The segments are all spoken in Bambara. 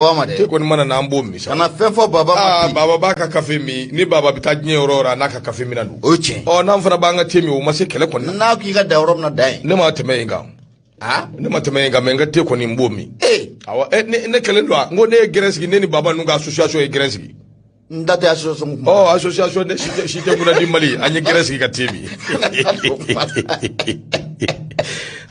Ma dɛ. Te kɔni mana na, an b'o min sa. Kana fɛn fɔ baba ma. Aa bi. Baba b'a ka kafe min, ni baba bɛ taa diɲɛ yɔrɔ o yɔrɔ, a n'a ka kafe minɛ don. O ye tiɲɛ. Ɔ, n'an fana b'an ka te min, o ma se kɛlɛ kɔni na. N'a k'i ka da yɔrɔ min na, da yen. Ne ma tɛmɛ yen kan. Aa. Ne ma tɛmɛ yen kan, mais n ka te kɔni, n b'o min. Ee. Awɔ, ɛ, ne kɛlen don wa, n ko ne ye gɛrɛn sigi, ne ni baba ninnu ka association ye gɛrɛn sigi. N da tɛ association kuma. Ɔ, association ne si tɛ, si tɛ kunna di Mali, an ye gɛrɛn sigi ka te min.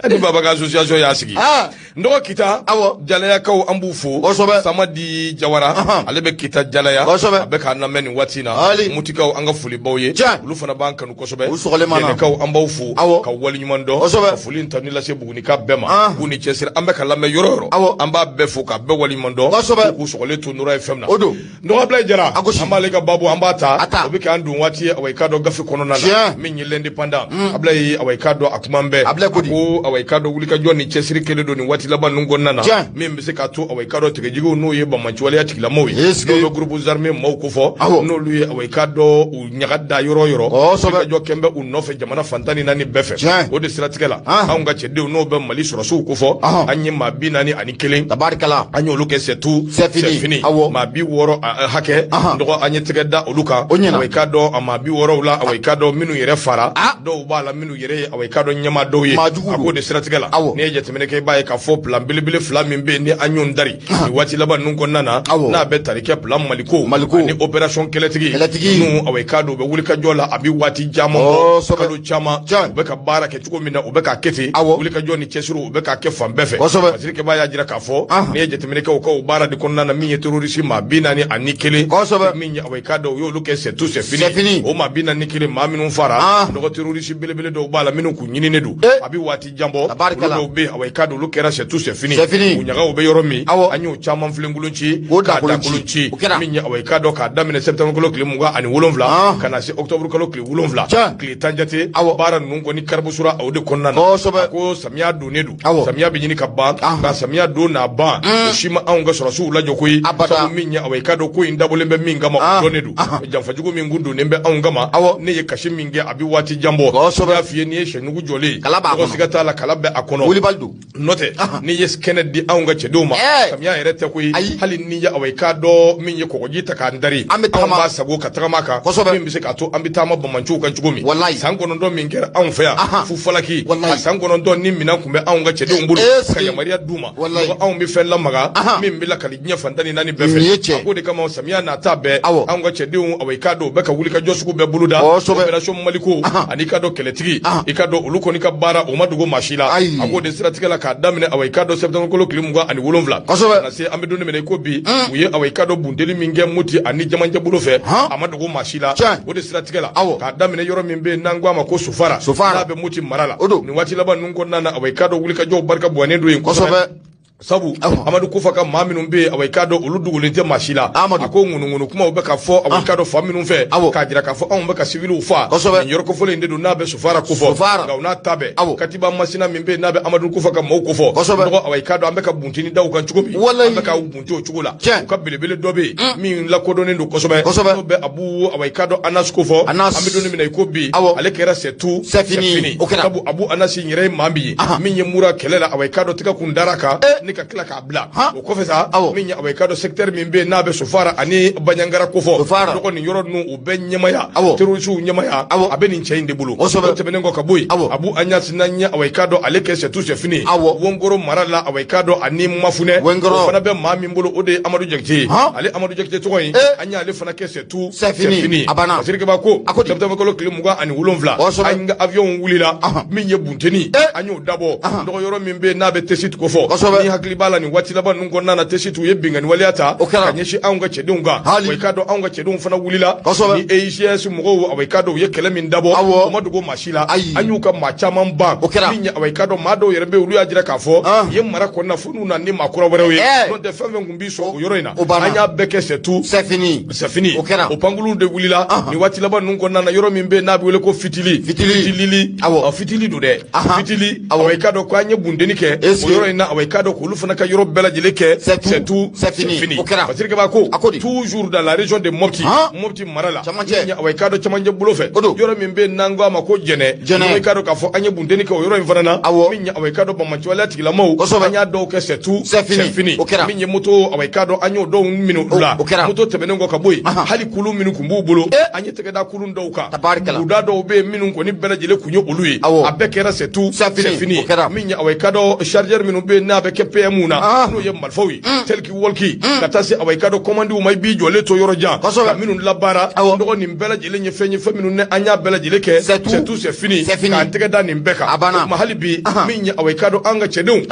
Ani baba ka association y'a sigi. Aa. N dɔgɔ Kita. Awɔ. Jalayakaw, an b'u fo. Samadi Jawara. Ale bɛ Kita Jalaya. A bɛ k'an lamɛn nin waati in na. Ali. Mutikaw, an ka folibaw ye. Tiɲɛ. Olu fana b'an kanu kosɛbɛ. U sɔgɔlen b'an na. Jɛnɛkaw, an b'aw fo. Ka waleɲuman dɔn. Ka foli in tanu lase Bugunika bɛɛ ma. K'u ni cɛsiri, an bɛ ka lamɛn yɔrɔ o yɔrɔ. An b'a bɛɛ fo ka bɛɛ waleɲuman dɔn. K'u sɔgɔlen to Nura FM na. O don. N dɔgɔ Abulayi Jara. A gosi. An b'ale ka babu, an b'a ta. A ta. O bɛ k'an don waati ye, awa, i k'a dɔn gafe kɔnɔna na. Min ye L'Indépendant. Abulayi, awa, i k'a dɔn a kuma bɛɛ. Abulayi ko di? A ko, awa, i k'a dɔn wulikajɔ ni cɛsiri kelen don nin waati laban ninnu kɔnɔna na. Min bɛ se k'a to, awa, i k'a dɔn tigɛjigiw, n'o ye banbaanciwaleya tigilamɔgɔw ye. Est-ce que- N'o bɛ groupes armés maaw kofɔ. N'olu ye, awa, i k'a dɔn u ɲaga da yɔrɔ o yɔrɔ. Wulikajɔ kɛn bɛ u nɔfɛ jamana fan 14 bɛɛ fɛ. O de siratigɛ la. Anw ka cɛdenw, n'o bɛ Mali sɔrɔsiw kofɔ. An ye maa 41. Tabarikala. An y'olu kɛ c'est tout. C'est fini. C'est fini. Maa 60 hakɛ. Dɔgɔ, an ye tɛgɛ da olu kan. O ɲɛna. Awa, i k'a dɔn a maa 60 la, awa, i k'a dɔn minnu yɛrɛ fara. Dɔw b'a la minnu yɛrɛ ye, awa, i k'a dɔn ɲɛmaa dɔw ye. Maa jugu A don. k'o de siratigɛ la. Awɔ. N'i ye jateminɛ kɛ, i b'a ye k'a fɔ plan belebele fila min bɛ yen ni an y'o dari nin waati laban ninnu kɔnɔna na. Awɔ. N'a bɛ tali kɛ plan Maliko. Maliko. Ani opération Kɛlɛtigi. Kɛlɛtigi. Ninnu, awa, i k'a dɔn u bɛ wulikajɔ la, a bɛ waati caman bɔ. Kalo caman. Tiɲɛ. U bɛ ka baara kɛ cogo min na, u bɛ k'a kɛ ten. Wulikajɔ ni cɛsiriw, u bɛ k'a kɛ fan bɛɛ fɛ. Fasirikɛba y'a jira k'a fɔ. N'i ye jateminɛ kɛ, u ka o baara de kɔnɔna na, min ye terroriste maa 41. Min ye, awa, i k'a dɔn u y'olu kɛ c'est tout, c'est fini. C'est fini. O maa 41, maa minnu fara. Dɔgɔ, terroriste belebele dɔw b'a la minnu kun ɲininen don. A bɛ waati jan bɔ. Tabarikala. Olu dɔw bɛ yen, awa, i k'a dɔn olu kɛra c'est tout, c'est fini. C'est fini. U ɲagaw bɛ yɔrɔ min. An y'o caman filenkolon ci. K'o K'a dakolon dakolon ci. ci. O kɛra. Min ye, awa, i k'a dɔn k'a daminɛ septembre kalo tile 27. Ka na se octobre kalo tile 7. Tile 10 jate. Baara ninnu kɔni karibusura o de kɔnɔna na. A ko samiya donnen don. Samiya bɛ ɲini ka ban. Nka samiya don n'a ban. O si ma anw ka sɔrɔsiw lajɔ koyi. Abada. Sabu min ye, awa, i k'a dɔn ko in dabɔlen bɛ min kama, o dɔnnen don. Janfajugu min kun donnen bɛ anw kama. Ne ye kasi min kɛ, a bɛ waati jan bɔ. N y'a f'i ye, n'i ye sɛnugu jɔlen ye. Kala b'a Mɔgɔ kɔnɔ. siga t'a la, kala bɛ a kɔnɔ. Wulibali don. N'o tɛ, n'i ye kɛnɛ di anw ka cɛdenw ma. Samiya yɛrɛ tɛ koyi. Ayi. Hali n'i ye, awa, i k'a dɔn min ye kɔgɔji ta k'an dari. An bɛ tagama. Anw b'a sago ka tagama kan. Min bɛ se k'a to an bɛ taama bamanciw kan cogo min. Walayi. San 9 min kɛra anw fɛ yan. Fufalaki. Walayi. A san 9 ni minɛn tun bɛ anw ka cɛdenw bolo. Ee, Ka yamaruya d'u ma. Walayi. Mɔgɔ anw bɛ fɛn lamaga. Min bɛ lakali diɲɛ fan 14 bɛɛ fɛ. Nin ye tiɲɛ. A k'o de kama samiya n'a ta bɛɛ. Anw ka cɛdenw, awa, i k'a dɔn u bɛ ka wulikajɔ sugu bɛɛ boloda. Opération Maliko. Ani i k'a dɔn kɛlɛtigi. I k'a dɔn olu kɔni ka baara, o ma dogo maa si la. Ayi. A k'o de siratigɛ la, k'a daminɛ, awa, i k'a dɔn septembre kalo tile 27. Ka na se an bɛ don min na i ko bi, u ye, awa, i k'a dɔn bunteli min kɛ Moti ani Jamancɛ bolo fɛ. A ma dogo maa si la. O de siratigɛ la. K'a daminɛ yɔrɔ min bɛ yen n'an ko a ma ko Sofara. Sofara. N'a bɛ Moti mara la. O don. Nin waati laban ninnu kɔnɔna na, awa, i k'a dɔn wulikajɔw barika bonyalen don yen kosɛbɛ. Sabu Amadu Kufa ka maa minnu bɛ yen, awa, i k'a dɔn olu dogolen tɛ maa si la. Amadu. A ko ŋunuŋunu kumaw bɛ ka fɔ, awa, i k'a dɔn fan minnu fɛ. K'a jira k'a fɔ anw bɛ ka civiliw fa. Nin yɔrɔ kofɔlen in de don n'a bɛ Sofara kofɔ. Sofara. Nka o n'a ta bɛɛ. Katiba Masina min bɛ yen n'a bɛ Amadu Kufa ka maaw kofɔ. Dɔgɔ, awa, i k'a dɔn an bɛ ka bunteni da u kan cogo min. Walayi. An bɛ ka bunte o cogo la. Tiɲɛ. U ka belebele dɔ bɛ yen min lakodɔnnen don kosɛbɛ. Kosɛbɛ. N'o bɛ Abu, awa, i k'a dɔn Anas kofɔ. Anas. An bɛ don min na i ko bi. Ale kɛra c'est tout. C'est fini. O kɛra. Sabu Abu Anas in yɛrɛ ye maa min ye. Min ye mura kɛlɛ la, awa, i k'a dɔn tɛgɛ kun dara kan. Ni ka tila k'a bila. O kɔfɛ sa. Min ye, awa, i k'a dɔn secteur min bɛ yen n'a bɛ Sofara ani Bandiagara kofɔ. Sofara. Dɔgɔ, nin yɔrɔ ninnu, u bɛɛ ɲɛmaya. Terroriste ɲɛmaya. Awɔ. A bɛ nin cɛ in de bolo. Kosɛbɛ. O tɛmɛnen kɔ ka bɔ yen. Abu Anas n'an ye, awa, i k'a dɔn ale kɛ c'est tout, c'est fini. Wongoro mara la, awa, i k'a dɔn ani Mafunɛ. Wengoro. O fana bɛ maa min bolo, o de ye Amadu Jakite ye. Ale Amadu Jakite tɔgɔ in. An y'ale fana kɛ c'est tout. C'est fini. A banna. Fasirikɛba ko. A ko di? Septembre kalo tile 27. An ka avion wulila. Min ye bunteni. An y'o dabɔ. Dɔgɔ, yɔrɔ min bɛ yen n'a bɛ Tessit kofɔ. Ni hakili b'a la, nin waati laban ninnu kɔnɔna na, Tessit, u ye binkanni waleya ta. O kɛra. Ka ɲɛsin anw ka cɛdenw kan. Hali. Wa i k'a dɔn anw ka cɛdenw fana wulila. Kosɛbɛ. Ni EIGS mɔgɔw, awa, i k'a dɔn u ye kɛlɛ min dabɔ. Awɔ. O ma dogo maa si la. Ayi. An y'u ka maa caman ban. O kɛra. Min ye, awa, i k'a dɔn maa dɔw yɛrɛ bɛ yen, olu y'a jira k'a fɔ. Ye mara kɔnɔna fo n'u nana ni maa kura wɛrɛw ye. N'o tɛ, fɛn fɛn kun b'i sɔrɔ o yɔrɔ in na. O banna. An y'a bɛɛ kɛ c'est tout. C'est fini. C'est fini. O kɛra. O pankulu de wulila. Nin waati laban ninnu kɔnɔna na, yɔrɔ min bɛ yen n'a bɛ wele ko Fitili. Fitili. Fitilili. Awɔ. Ɔ, Fitili don dɛ. Ahan. Fitili. Awɔ. Awa, i k'a dɔn ko an ye bunteni kɛ. Est-ce O que- yɔrɔ in na, awa, i k'a dɔn k'olu K'olu fana ka yɔrɔ bɛɛ lajɛlen kɛ c'est tout, c'est fini. O kɛra. Patrick Bako, A ko di? Toujours dans la région de Mopti, Han? Mopti mara la, Camancɛ. Awa, i k'a dɔn camancɛ bolo fɛ, O don. yɔrɔ min bɛ yen n'an ko a ma ko Jɛnɛ. Jɛnɛ. I k'a dɔn k'a fɔ an ye bunteni kɛ o yɔrɔ in fana na. Min ye, awa, i k'a dɔn banbaanciwaleya tigilamaw, an y'a dɔw kɛ c'est tout, C'est fini. O kɛra. Min ye moto, awa, i k'a dɔn an y'o dɔw minɛ u la. O kɛra. Moto tɛmɛnen kɔ ka bɔ yen, hali kulun minnu tun b'u bolo, an ye tɛgɛ da kulun dɔw kan. Tabarikala. Buguda dɔw bɛ yen minnu kɔni bɛɛ lajɛlen tun ye olu ye. A bɛɛ kɛra c'est tout, C'est fini. O kɛra. Min ye, awa, i k'a dɔn chargeur minnu bɛ yen n'a bɛ kɛ PM na, n'o ye marifaw ye, tel que walkie, ka taa se, awa, i k'a dɔn commandiw ma, i b'i jɔlen to yɔrɔ jan ka minnu labaara. Dɔgɔ nin bɛɛ lajɛlen ye, fɛn minnu ni an y'a bɛɛ lajɛlen kɛ C'est tout. c'est tout, c'est fini. C'est fini. K'an tɛgɛ da nin bɛɛ kan. A banna. O tuma hali bi, min ye, awa, i k'a dɔn an ka cɛdenw,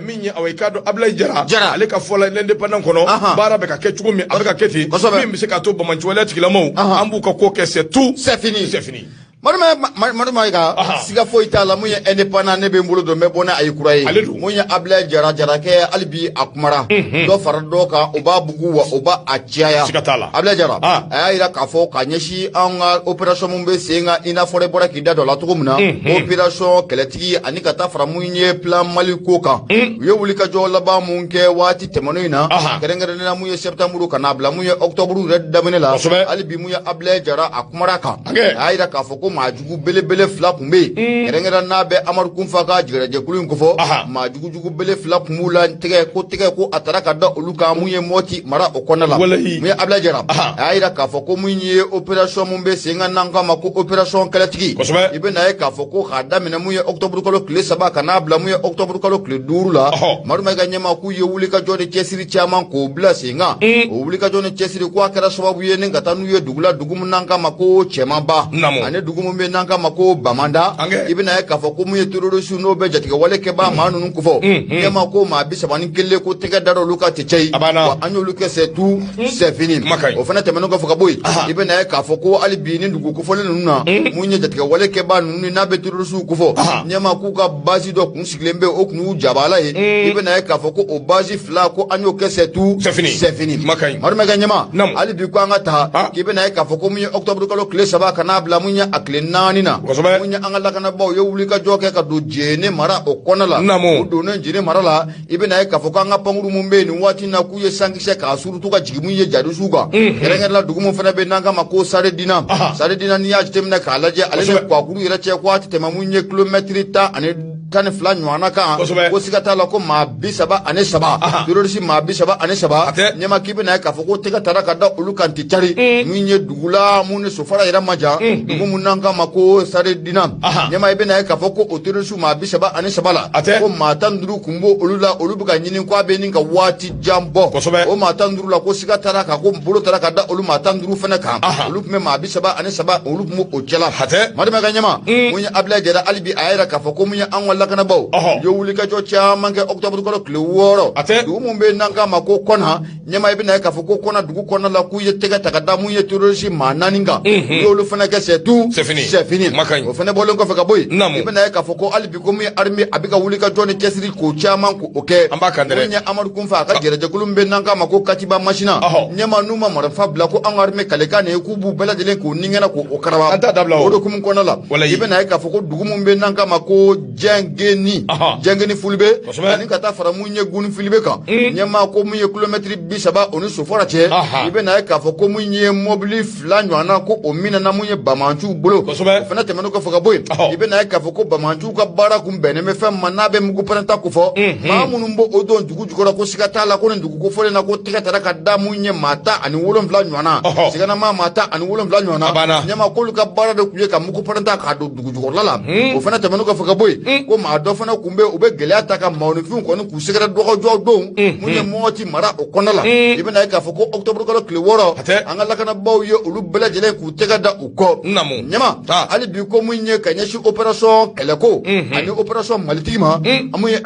min ye, awa, i k'a dɔn Ablaye Jara, Jara. ale ka fɔ la, l'Indépendant kɔnɔ, baara bɛ ka kɛ cogo min, a bɛ ka kɛ ten. Min bɛ se k'a to banbaanciwaleya tigilamaw, an b'u ka ko kɛ c'est tout, C'est fini. c'est fini. Maduma ka siga foyi t'a la, mun ye Indépendant, ne bɛ n bolo don, n bɛ bɔ n'a ye kura ye. Ale don. Mun ye Ablaye Jara, Jarakɛ, hali bi a kumara dɔ fara dɔ kan, o b'a bugu wa o b'a a caya. Siga t'a la. Ablaye Jara, a y'a yira k'a fɔ ka ɲɛsin anw ka opération mun bɛ sen kan, i n'a fɔ ne bɔra k'i da don a la cogo min na, opération kɛlɛtigi ani ka taa fara mun ye plan Mali ko kan, u ye wulikajɔ laban mun kɛ waati tɛmɛnen in na, kɛrɛnkɛrɛnnenya la mun ye septembre ka n'a bila mun ye octobre yɛrɛ daminɛ la. Hali bi mun ye Ablaye Jara, a kumara kan. A y'a yira k'a fɔ ko maa jugu belebele fila tun bɛ yen, kɛrɛnkɛrɛn n'a bɛ Amadu Kunfa ka jigirajɛkulu in kofɔ. Maa jugujugu bele fila tun b'u la, tɛgɛ ko tɛgɛ ko a taara ka da olu kan mun ye Mɔti mara o kɔnɔna la. Mun ye Ablaye Jara, a y'a yira k'a fɔ ko mun ye opération mun bɛ sen kan n'an k'a ma ko opération kɛlɛtigi, i bɛ na ye k'a fɔ ko k'a daminɛ mun ye octobre kalo tile 3 ka n'a bila mun ye octobre kalo tile 5 la, Madu Mayiga ɲɛma k'u ye wulikajɔ ni cɛsiri caman k'o bila sen kan. O wulikajɔ ni cɛsiri ko a kɛra sababu ye ni ka taa n'u ye dugu la, dugu min n'an k'a ma ko Cɛmanba, ani dugu min bɛ n'an k'a ma ko Bamanda. I bɛna ye k'a fɔ ko mun ye terroriste n'o bɛ jatigɛwale kɛbaa maa ninnu kofɔ, ɲɛma ko maa 31 ko tɛgɛ da olu ka tɛ cɛ ye. A banna. Wa an y'olu kɛ c'est tout, c'est fini. Kuma ka ɲi. O fana tɛmɛnen kɔfɛ ka bɔ yen, i bɛna ye k'a fɔ ko hali bi ni dugu kofɔlen ninnu na, mun ye jatigɛwale kɛbaa ninnu n'a bɛ terroriste kofɔ, ɲɛma k'u ka base dɔ kun sigilen bɛ, o kun y'u jabala ye. I bɛna ye k'a fɔ ko o base fila ko an y'o kɛ c'est tout, C'est fini. c'est fini. Kuma ka ɲi. Madu Mayiga ɲɛma, hali bi ko an ka taa, k'i bɛna ye k'a fɔ ko mun ye octobre kalo tile 3 ka n'a bila mun ye a tile 4 na, mun ye an ka lakanabaaw ye wulikajɔ kɛ ka don Jene mara o kɔnɔ la. U donnen Jene mara la, i bɛna ye k'a fɔ ko an ka pankuru mun bɛ yen nin waati in na, k'u ye sankisɛ k'a surutu ka jigin mun ye jadisiw kan, kɛrɛnkɛrɛn la dugu mun fana bɛ yen n'an k'a ma ko Sare Dina. Sare Dina, n'i y'a jateminɛ k'a lajɛ, ale ni Kwakuru yɛrɛ cɛ ko a tɛ tɛmɛ mun ye kilomɛtiri 12 ɲɔgɔnna kan. Ko siga t'a la ko maa 33, terroriste maa 33, ɲɛma k'i bɛna ye k'a fɔ ko tɛgɛ taara ka da olu kan tɛ cari mun ye dugu la mun ni Sofara yɛrɛ ma jan, dugu mun n'an k'a ma ko Sare Dina. Ɲɛma, i bɛna ye k'a fɔ ko o terroriste maa 33 la, ko maa 15 kun b'o olu la, olu bɛ ka ɲini ko a bɛ nin ka waati jan bɔ. O maa 15 la, ko siga taara ka ko bolo taara ka da olu maa 15 fana kan, olu tun bɛ maa 33, olu tun b'o cɛla. Madu Mayiga ɲɛma, mun ye Ablaye Jara, hali bi a y'a yira k'a fɔ ko mun ye an ka lakanabaaw u ye wulikajɔ caman kɛ octobre kalo tile 6, dugu mun bɛ yen n'an k'a ma ko Kɔna. Ɲɛma, i bɛna ye k'a fɔ ko Kɔna dugu kɔnɔna la, k'u ye tɛgɛ ta ka da mun ye terroriste maa 4 kan, u y'olu fana kɛ c'est tout, C'est fini. c'est fini. Kuma ka ɲi. O fana bɔlen kɔfɛ ka bɔ yen, Naamu. i bɛna ye k'a fɔ ko hali bi ko mun ye armée a bɛ ka wulikajɔ ni cɛsiri k'o caman k'o kɛ. An b'a kan dɛrɛ. Mun ye Amadu Kunfa a ka jɛrɛjɛkulu min bɛ n'an k'a ma ko Katiba Masina, ɲɛma n'u ma marifa bila ko an ka armée kalekan nin ye k'u b'u bɛɛ lajɛlen k'u ningɛnɛ k'o karaba. An t'a dabila o. O de hukumu kɔnɔna la, i bɛna ye k'a fɔ ko dugu mun bɛ n'an k'a ma ko Jɛngeni, Jɛngeni Fulube, ani ka taa fara mun ye Guni Filibe kan, ɲɛma ko mun ye kilomɛtiri 30 o ni Sofara cɛ, i bɛna ye k'a fɔ ko mun ye mɔbili 2 ɲɔgɔnna ko o minɛna mun ye bamanciw bolo. O fana tɛmɛnen kɔfɛ ka bɔ yen, i bɛna ye k'a fɔ ko bamanciw ka baara kun bɛnnen bɛ fɛn ma n'a bɛ mugu pɛrɛnta kofɔ, maa minnu b'o don dugu jukɔrɔ, ko siga t'a la ko nin dugu kofɔlen na ko tɛgɛ taara ka da mun ye maa 17 ɲɔgɔnna, siganama maa 17 ɲɔgɔnna. Ɲɛma k'olu ka baara de tun ye ka mugu pɛrɛnta k'a don dugu jukɔrɔla la. O fana tɛmɛnen kɔfɛ ka bɔ yen, ko maa dɔ fana kun bɛ yen, u bɛ gɛlɛya ta ka maaninfinw kɔni k'u sɛgɛrɛ dɔgɔjɔ don mun ye Mɔti mara o kɔnɔna la. I bɛna ye k'a fɔ ko octobre kalo tile 6, an ka lakanabaaw ye olu bɛɛ lajɛlen k'u tɛgɛ da u kɔ. Ɲɛma, hali bi ko mun ye ka ɲɛsin opération kɛlɛko ani opération malitigi ma, an mun ye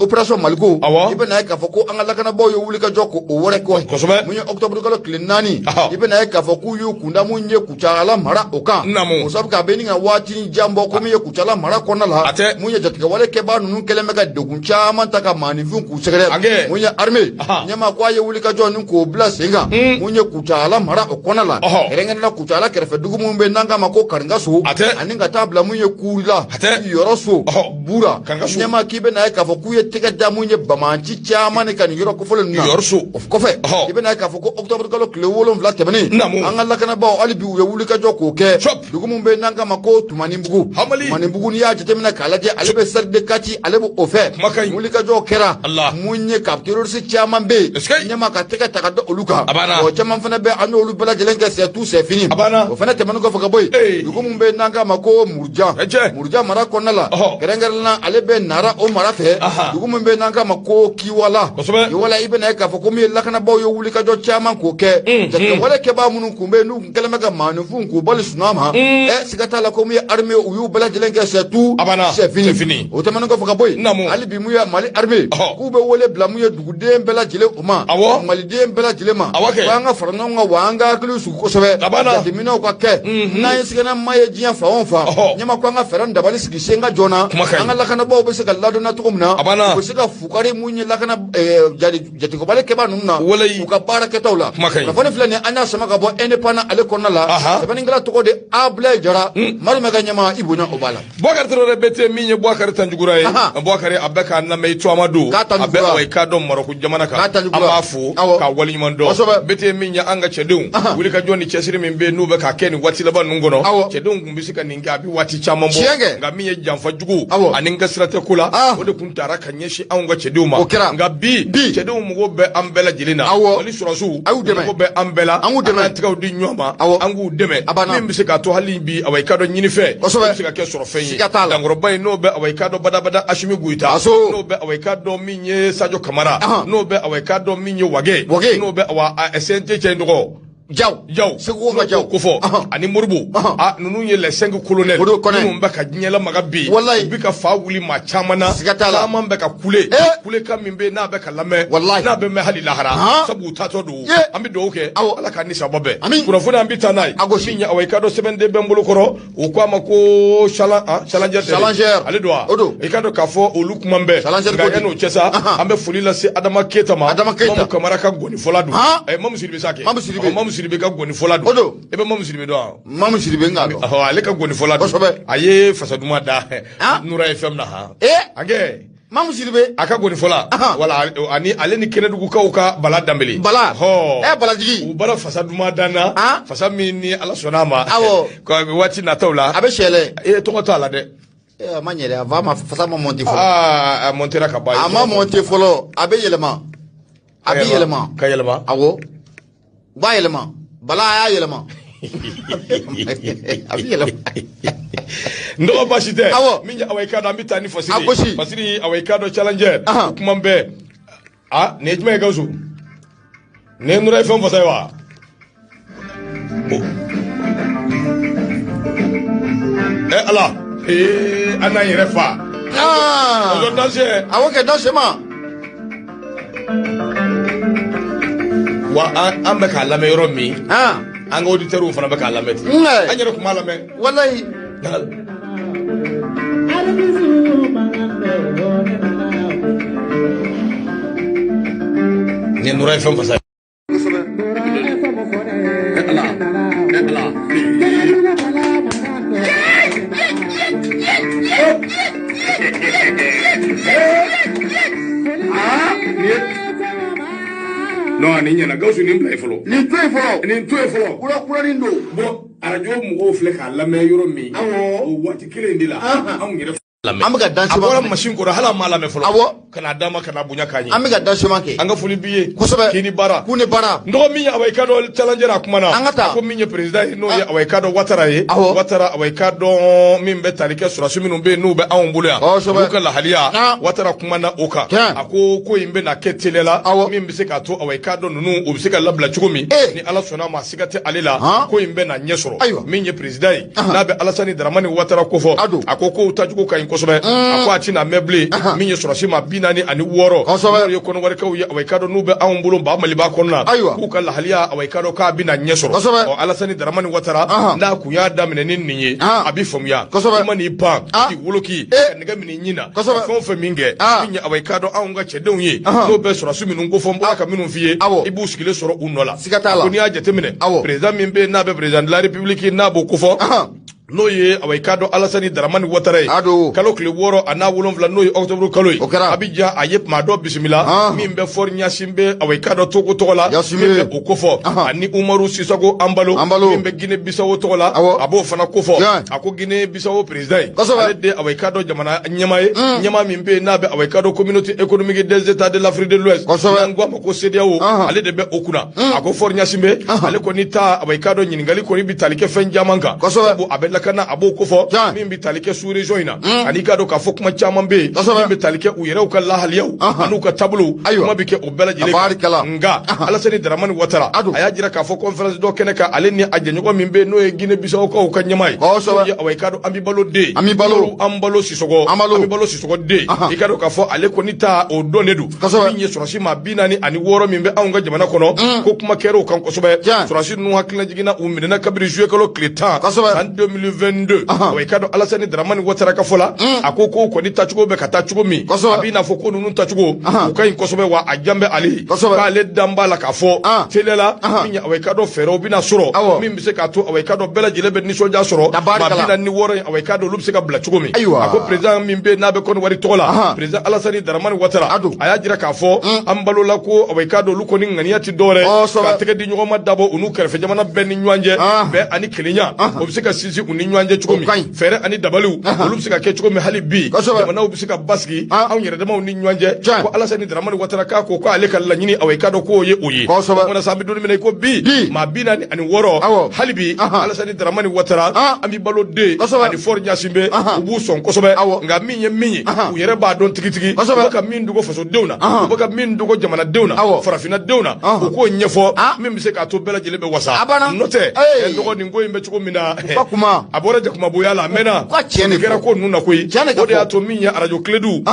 opération maliko, i bɛna ye k'a fɔ ko an ka lakanabaaw ye wulikajɔ k'o wɛrɛ kɔ. Mun ye octobre kalo tile 4, i bɛna ye k'a fɔ k'u y'u kunda mun ye Kucala mara o kan. O sabu k'a bɛ nin ka waati jan bɔ ko mun ye Kucala mara kɔnɔna la, mun ye ye jatigɛwale kɛbaa ninnu kɛlen bɛ ka degun caman ta ka maaninfin k'u sɛgɛrɛ. Mun ye armée ɲɛmaa ko a ye wulikajɔ ni k'o bila sen kan, mun ye Kucala mara o kɔnɔ la, kɛrɛnkɛrɛnnenya la Kucala kɛrɛfɛ dugu minnu bɛ n'an k'a ma ko Karinkaso, ani ka taa bila mun ye Kurila, Yɔrɔso, Bura. Ɲɛmaa k'i bɛna ye k'a fɔ k'u ye tɛgɛ da mun ye banbaanci caman de kan nin yɔrɔ kofɔlen ninnu na. O kɔfɛ, i bɛna ye k'a fɔ ko octobre kalo tile 7 tɛmɛnen, an ka lakanabaaw hali bi u ye wulikajɔ k'o kɛ dugu min bɛ n'an k'a ma ko Tumanibugu. Tumanibugu, n'i y'a jateminɛ k'a lajɛ, ale bɛ cercle de Kati, ale bɛ o fɛ. Wulikajɔ kɛra mun ye ka terroriste caman bɛ yen, ɲɛmaa ka tɛgɛ ta ka da olu kan. O caman fana bɛ, an y'olu bɛɛ lajɛlen kɛ c'est tout, c'est fini. O fana tɛmɛnen kɔfɛ ka bɔ yen, dugu min bɛ n'an k'a ma ko Murujan, Murujan mara kɔnɔna la, kɛrɛnkɛrɛnnenya ale bɛ Nara o mara fɛ, dugu min bɛ n'an k'a ma ko Kiwala. Kiwala, i bɛna ye k'a fɔ ko min ye lakanabaaw ye wulikajɔ caman k'o kɛ, jatigɛwale kɛbaa minnu kun bɛ yen n'u kun kɛlen bɛ ka maaninfinw k'u bali sunɔgɔ ma, siga t'a la ko min ye armée, u y'u bɛɛ lajɛlen kɛ c'est tout, c'est fini. O tɛmɛnen kɔfɛ ka bɔ yen, hali bi mun ye Mali armée k'u bɛ wele bila mun ye duguden bɛɛ lajɛlen o ma, maliden bɛɛ lajɛlen ma, ko an ka fara ɲɔgɔn kan wa an ka hakili sigi kosɛbɛ, jateminɛw ka kɛ n'an ye siganama ye diɲɛ fan o fan. Ɲɛma ko an ka fɛɛrɛ dabali sigi sen kan joona, an ka lakanabaaw bɛ se ka ladɔnniya cogo min na, u bɛ se ka fukari mun ye lakana jatigɛwale kɛbaa ninnu na u ka baara kɛtaw la. Kunnafoni filɛ nin, an y'a sama ka bɔ Indépendant ale kɔnɔna la. Sɛbɛnnikɛla tɔgɔ de Abulaye Jara. Marumɛ ka ɲɛmaa, i bonya o b'a la. Bubakari Tarawele BT, min ye Bubakari Tanjugura ye, Bubakari a bɛ k'a lamɛn i tɔgɔma don, a bɛ awa i k'a dɔn Marɔku jamana kan, an b'a fo k'a waleɲuman dɔn. BT, min ye an ka cɛdenw wulikajɔ ni cɛsiri min bɛ yen n'u bɛ k'a kɛ nin waati laban ninnu kɔnɔ, cɛdenw kun bɛ se ka nin kɛ a bɛ waati caman bɔ, nka min ye janfa jugu ani n ka sira tɛ ko la, o de kun taara ka ɲɛsin anw ka cɛdenw ma. Nka bi cɛdenw mago bɛ an bɛɛ lajɛlen na, Mali sɔrɔdasiw mago bɛ an bɛɛ la, an k'u dɛmɛ, an tɛgɛw di ɲɔgɔn ma, an k'u dɛmɛ, min bɛ se k'a to hali bi awa i k'a dɔn ɲinifɛn bɛ se ka kɛ sɔrɔfɛn ye. Dankɔrɔba in n'o bɛ awa i k'a dɔn badabada Asimi Goyita, n'o bɛ awa i k'a dɔn min ye Sajo Kamara, n'o bɛ awa i k'a dɔn min ye Wage, n'o bɛ awa CNT cɛ in tɔgɔ Jaw, Jaw, Segu ka Jaw ko fɔ ani Moribo, a ninnu ye les 5 colonels minnu bɛ ka diɲɛ lamaga bi, u bɛ ka fa wuli maa caman na, caman bɛ ka kule kulekan min bɛ yen n'a bɛ ka lamɛn, n'a bɛ mɛn hali lahara, sabu u taatɔ don. An bɛ dugawu kɛ Ala k'a ni sababa bɛn. Kunnafoni an bɛ taa n'a ye min ye awa i k'a dɔn sɛbɛnden bɛ n bolo kɔrɔ, u ko a ma ko Challenger, Challenger ale don wa, i k'a dɔn k'a fɔ olu kuma bɛɛ. Nka yan'o cɛ sa, an bɛ foli lase Adama Keyita ma, Adama Keyita, Mamu Kamara ka gɔnifɔla don, Mamu Sidibe sa kɛ, Mamu Sidibe, Mamu Sidibe ka gɔnifɔla don. E bɛ Mamu Sidibe dɔn wa? Mamu Sidibe n k'a dɔn. Ale ka gɔnifɔla don. A ye fasaduma da Nura FM na han. Ankɛ Mamu Sidibe a ka gɔnifɔla, wala ani ale ni Kɛnɛdugukaw ka Bala Danbele. Bala. Balajigi. U bara fasa duman dan na. Fasa min ni Ala sɔnna a ma. Waati nataw la. A bɛ sɛlɛ. E tɔgɔ t'a la dɛ. A ma ɲɛ dɛ, a va ma fasa ma monter fɔlɔ. A montera ka ban. A ma monter fɔlɔ, a bɛ yɛlɛma. A bɛ yɛlɛma. Ka yɛlɛma. Awɔ. U b'a yɛlɛma. Bala a y'a yɛlɛma. A bɛ yɛlɛma. N dɔgɔ baasi tɛ. Min ye awa i k'a dɔn an bɛ taa ni Fasiri. A gosi. Fasiri awa i k'a dɔn Challenger. O kuma bɛɛ. A nin ye jumɛn ye Gawusu? Nin ye Nura FM fasa ye wa? Ala. An n'an yɛrɛ fa. O danse. Awɔ kɛ danse ma. Wa an bɛ k'a lamɛn yɔrɔ min, an ka auditeurs fana bɛ k'a lamɛn ten. An yɛrɛ tun b'a lamɛn. Walayi. Nin ye Nura FM fasa ye. Non, nin ɲɛna Gawusu, nin bila yen fɔlɔ. Nin to yen fɔlɔ. Nin to yen fɔlɔ. Kura kuranin don. Bon, arajo mɔgɔw filɛ k'a lamɛn yɔrɔ min. O waati kelen in de la. Anw yɛrɛ lamɛn. An bɛ ka dansema. A bɔra machine kɔrɔ, hali an m'a lamɛn fɔlɔ. Awɔ. Ka n'a d'a ma, ka n'a bonya k'a ɲɛ. An bɛ ka dansema kɛ. An ka foli b'i ye. Kosɛbɛ. K'i ni baara. K'u ni baara. N dɔgɔ min ye awa i k'a dɔn Challenger a kuma na. An ka taa. Ko min ye président ye, n'o ye awa i k'a dɔn Watara ye. Awɔ. Watara awa i k'a dɔn min bɛ tali kɛ sɔrɔdasi minnu bɛ yen n'u bɛ anw bolo yan. Kosɛbɛ. Olu ka lahaliya. Watara kuma na o kan. A ko ko in bɛna kɛ teliya la. Awɔ. Min bɛ se k'a to awa i k'a dɔn ninnu u bɛ se ka labila cogo min. Ni Ala sɔnna a ma, siga tɛ ale la. Ko in bɛna ɲɛ sɔrɔ. Ayiwa. Min ye président ye, n'a bɛ Alasani Daramani Watara ko fɔ. A don. A ko kow taacogo ka ɲi. kosɛbɛ. A ko a tɛna mɛn bilen, min ye sɔrɔsi maa 46, n'o ye kɔnɔwarikaw ye, awa i k'a dɔn n'u bɛ anw bolo ba Maliba kɔnɔna na, k'u ka lahaliya, awa i k'a dɔn k'a bɛna ɲɛ sɔrɔ. Ɔ Alasani Daramani Watara n'a kun y'a daminɛ ni nin ye, a bɛ faamuya. I man'i pan k'i woloki ka nɛgɛ minɛ i ɲin na, ka fɛn o fɛn min kɛ, min ye awa i k'a dɔn anw ka cɛdenw ye, n'o bɛ sɔrɔsi minnu ko fɔ, n bɔra ka minnu f'i ye, i b'u sigilen sɔrɔ u nɔ la. Ko n'i y'a jateminɛ, président min bɛ yen n'a bɛ président de la République n'a b'o kofɔ, n'o ye awa i k'a dɔn Alasani Daramani Watara ye, kalo tile 6 a n'a 7, n'o ye octobre kalo ye, Abijan, a ye maa dɔ bisimila min bɛ Faure Gnassingbé, awa i k'a dɔn Togo tɔgɔ la, min bɛ o kofɔ, ani Umaru Sissoco Embaló min bɛ Guinée Bissau tɔgɔ la, a b'o fana kofɔ. A ko Guinée Bissau président ye, ale de awa i k'a dɔn jamana ɲɛmaa ye, ɲɛmaa min bɛ yen n'a bɛ awa i k'a dɔn Communauté économique des États de l'Afrique de l'Ouest, n'an ko a ma ko CEDEAO, ale de bɛ o kunna. A ko Faure Gnassingbé, ale kɔni ta, awa i k'a dɔn ɲininkali kɔni bɛ tali kɛ fɛn caman kan, sabu a bɛ lakana, a b'o kofɔ, min bɛ tali kɛ sous région in na, ani i k'a dɔn k'a fɔ kuma caman bɛ yen min bɛ tali kɛ u yɛrɛw ka lahaliyaw an'u ka taabolow, kuma bɛ kɛ o bɛɛ lajɛlen kan. Nka Alasani Daramani Watara, a y'a jira k'a fɔ conférence dɔ kɛnɛ kan, ale ni a jɛɲɔgɔn min bɛ yen n'o ye Guinée Bissau-kaw ka ɲɛmaa ye, n'o ye awa i k'a dɔn Embaló den, Embaló Sissoco, Embaló Sissoco den, i k'a dɔn k'a fɔ ale kɔni ta o dɔn de don, min ye sɔrɔsi maa 46 min bɛ anw ka jamana kɔnɔ, ko kuma kɛra o kan kosɛbɛ. Sɔrɔsi ninnu hakilina jiginna, u minɛna kabini juillet kalo tile 10 san 2022. Wa i k'a dɔn Alasani Daramani Watara ka fɔ la, a ko ko kɔni tacogo bɛ ka taa cogo min, a b'i n'a fɔ ko ninnu tacogo u ka ɲi kosɛbɛ, wa a jan bɛ ale ye, k'ale dan b'a la k'a fɔ teliya la, min ye awa i k'a dɔn fɛɛrɛw bɛna sɔrɔ min bɛ se k'a to awa i k'a dɔn bɛɛ lajɛlen bɛ nisɔndiya sɔrɔ, maa 46 in, awa i k'a dɔn olu bɛ se ka bila cogo min. A ko président min bɛ yen n'a bɛ Côte d'Ivoire tɔgɔ la, président Alasani Daramani Watara, a y'a jira k'a fɔ Embaló la ko awa i k'a dɔn olu kɔni ŋaniya tɛ dɔwɛrɛ ka tɛgɛ di ɲɔgɔn ma dabɔ u n'u kɛrɛfɛ jamana bɛɛ ni ɲɔgɔn cɛ, bɛn ani kelenya o bɛ se ka sinsin u ni ɲɔgɔn cɛ cogo min, fɛɛrɛ ani dabaliw olu bɛ se ka kɛ cogo min, hali bi jamanaw bɛ se ka basigi anw yɛrɛ damaw ni ɲɔgɔn cɛ. Ko Alasani Daramani Watara k'a ko k'ale ka laɲini, awa i k'a dɔn k'o ye o ye. O kumana sa, an bɛ don min na i ko bi, maa 46, hali bi Alasani Daramani Watara, Embaló den ani Faure Gnassingbé, u b'u sɔn kosɛbɛ. Nka min ye min ye, u yɛrɛ b'a dɔn tigitigi, u bɛ ka min dogo fasodenw na, u bɛ ka min dogo jamanadenw na, farafinnadenw na, u k'o ɲɛfɔ min bɛ se k'a to bɛɛ lajɛlen bɛ wasa. N'o tɛ, dɔgɔ nin ko in bɛ cogo min na, a bɔra jakumaboya la, a mɛnna, nin kɛra ko ninnu na koyi. O de y'a to min ye arajo Kiledu,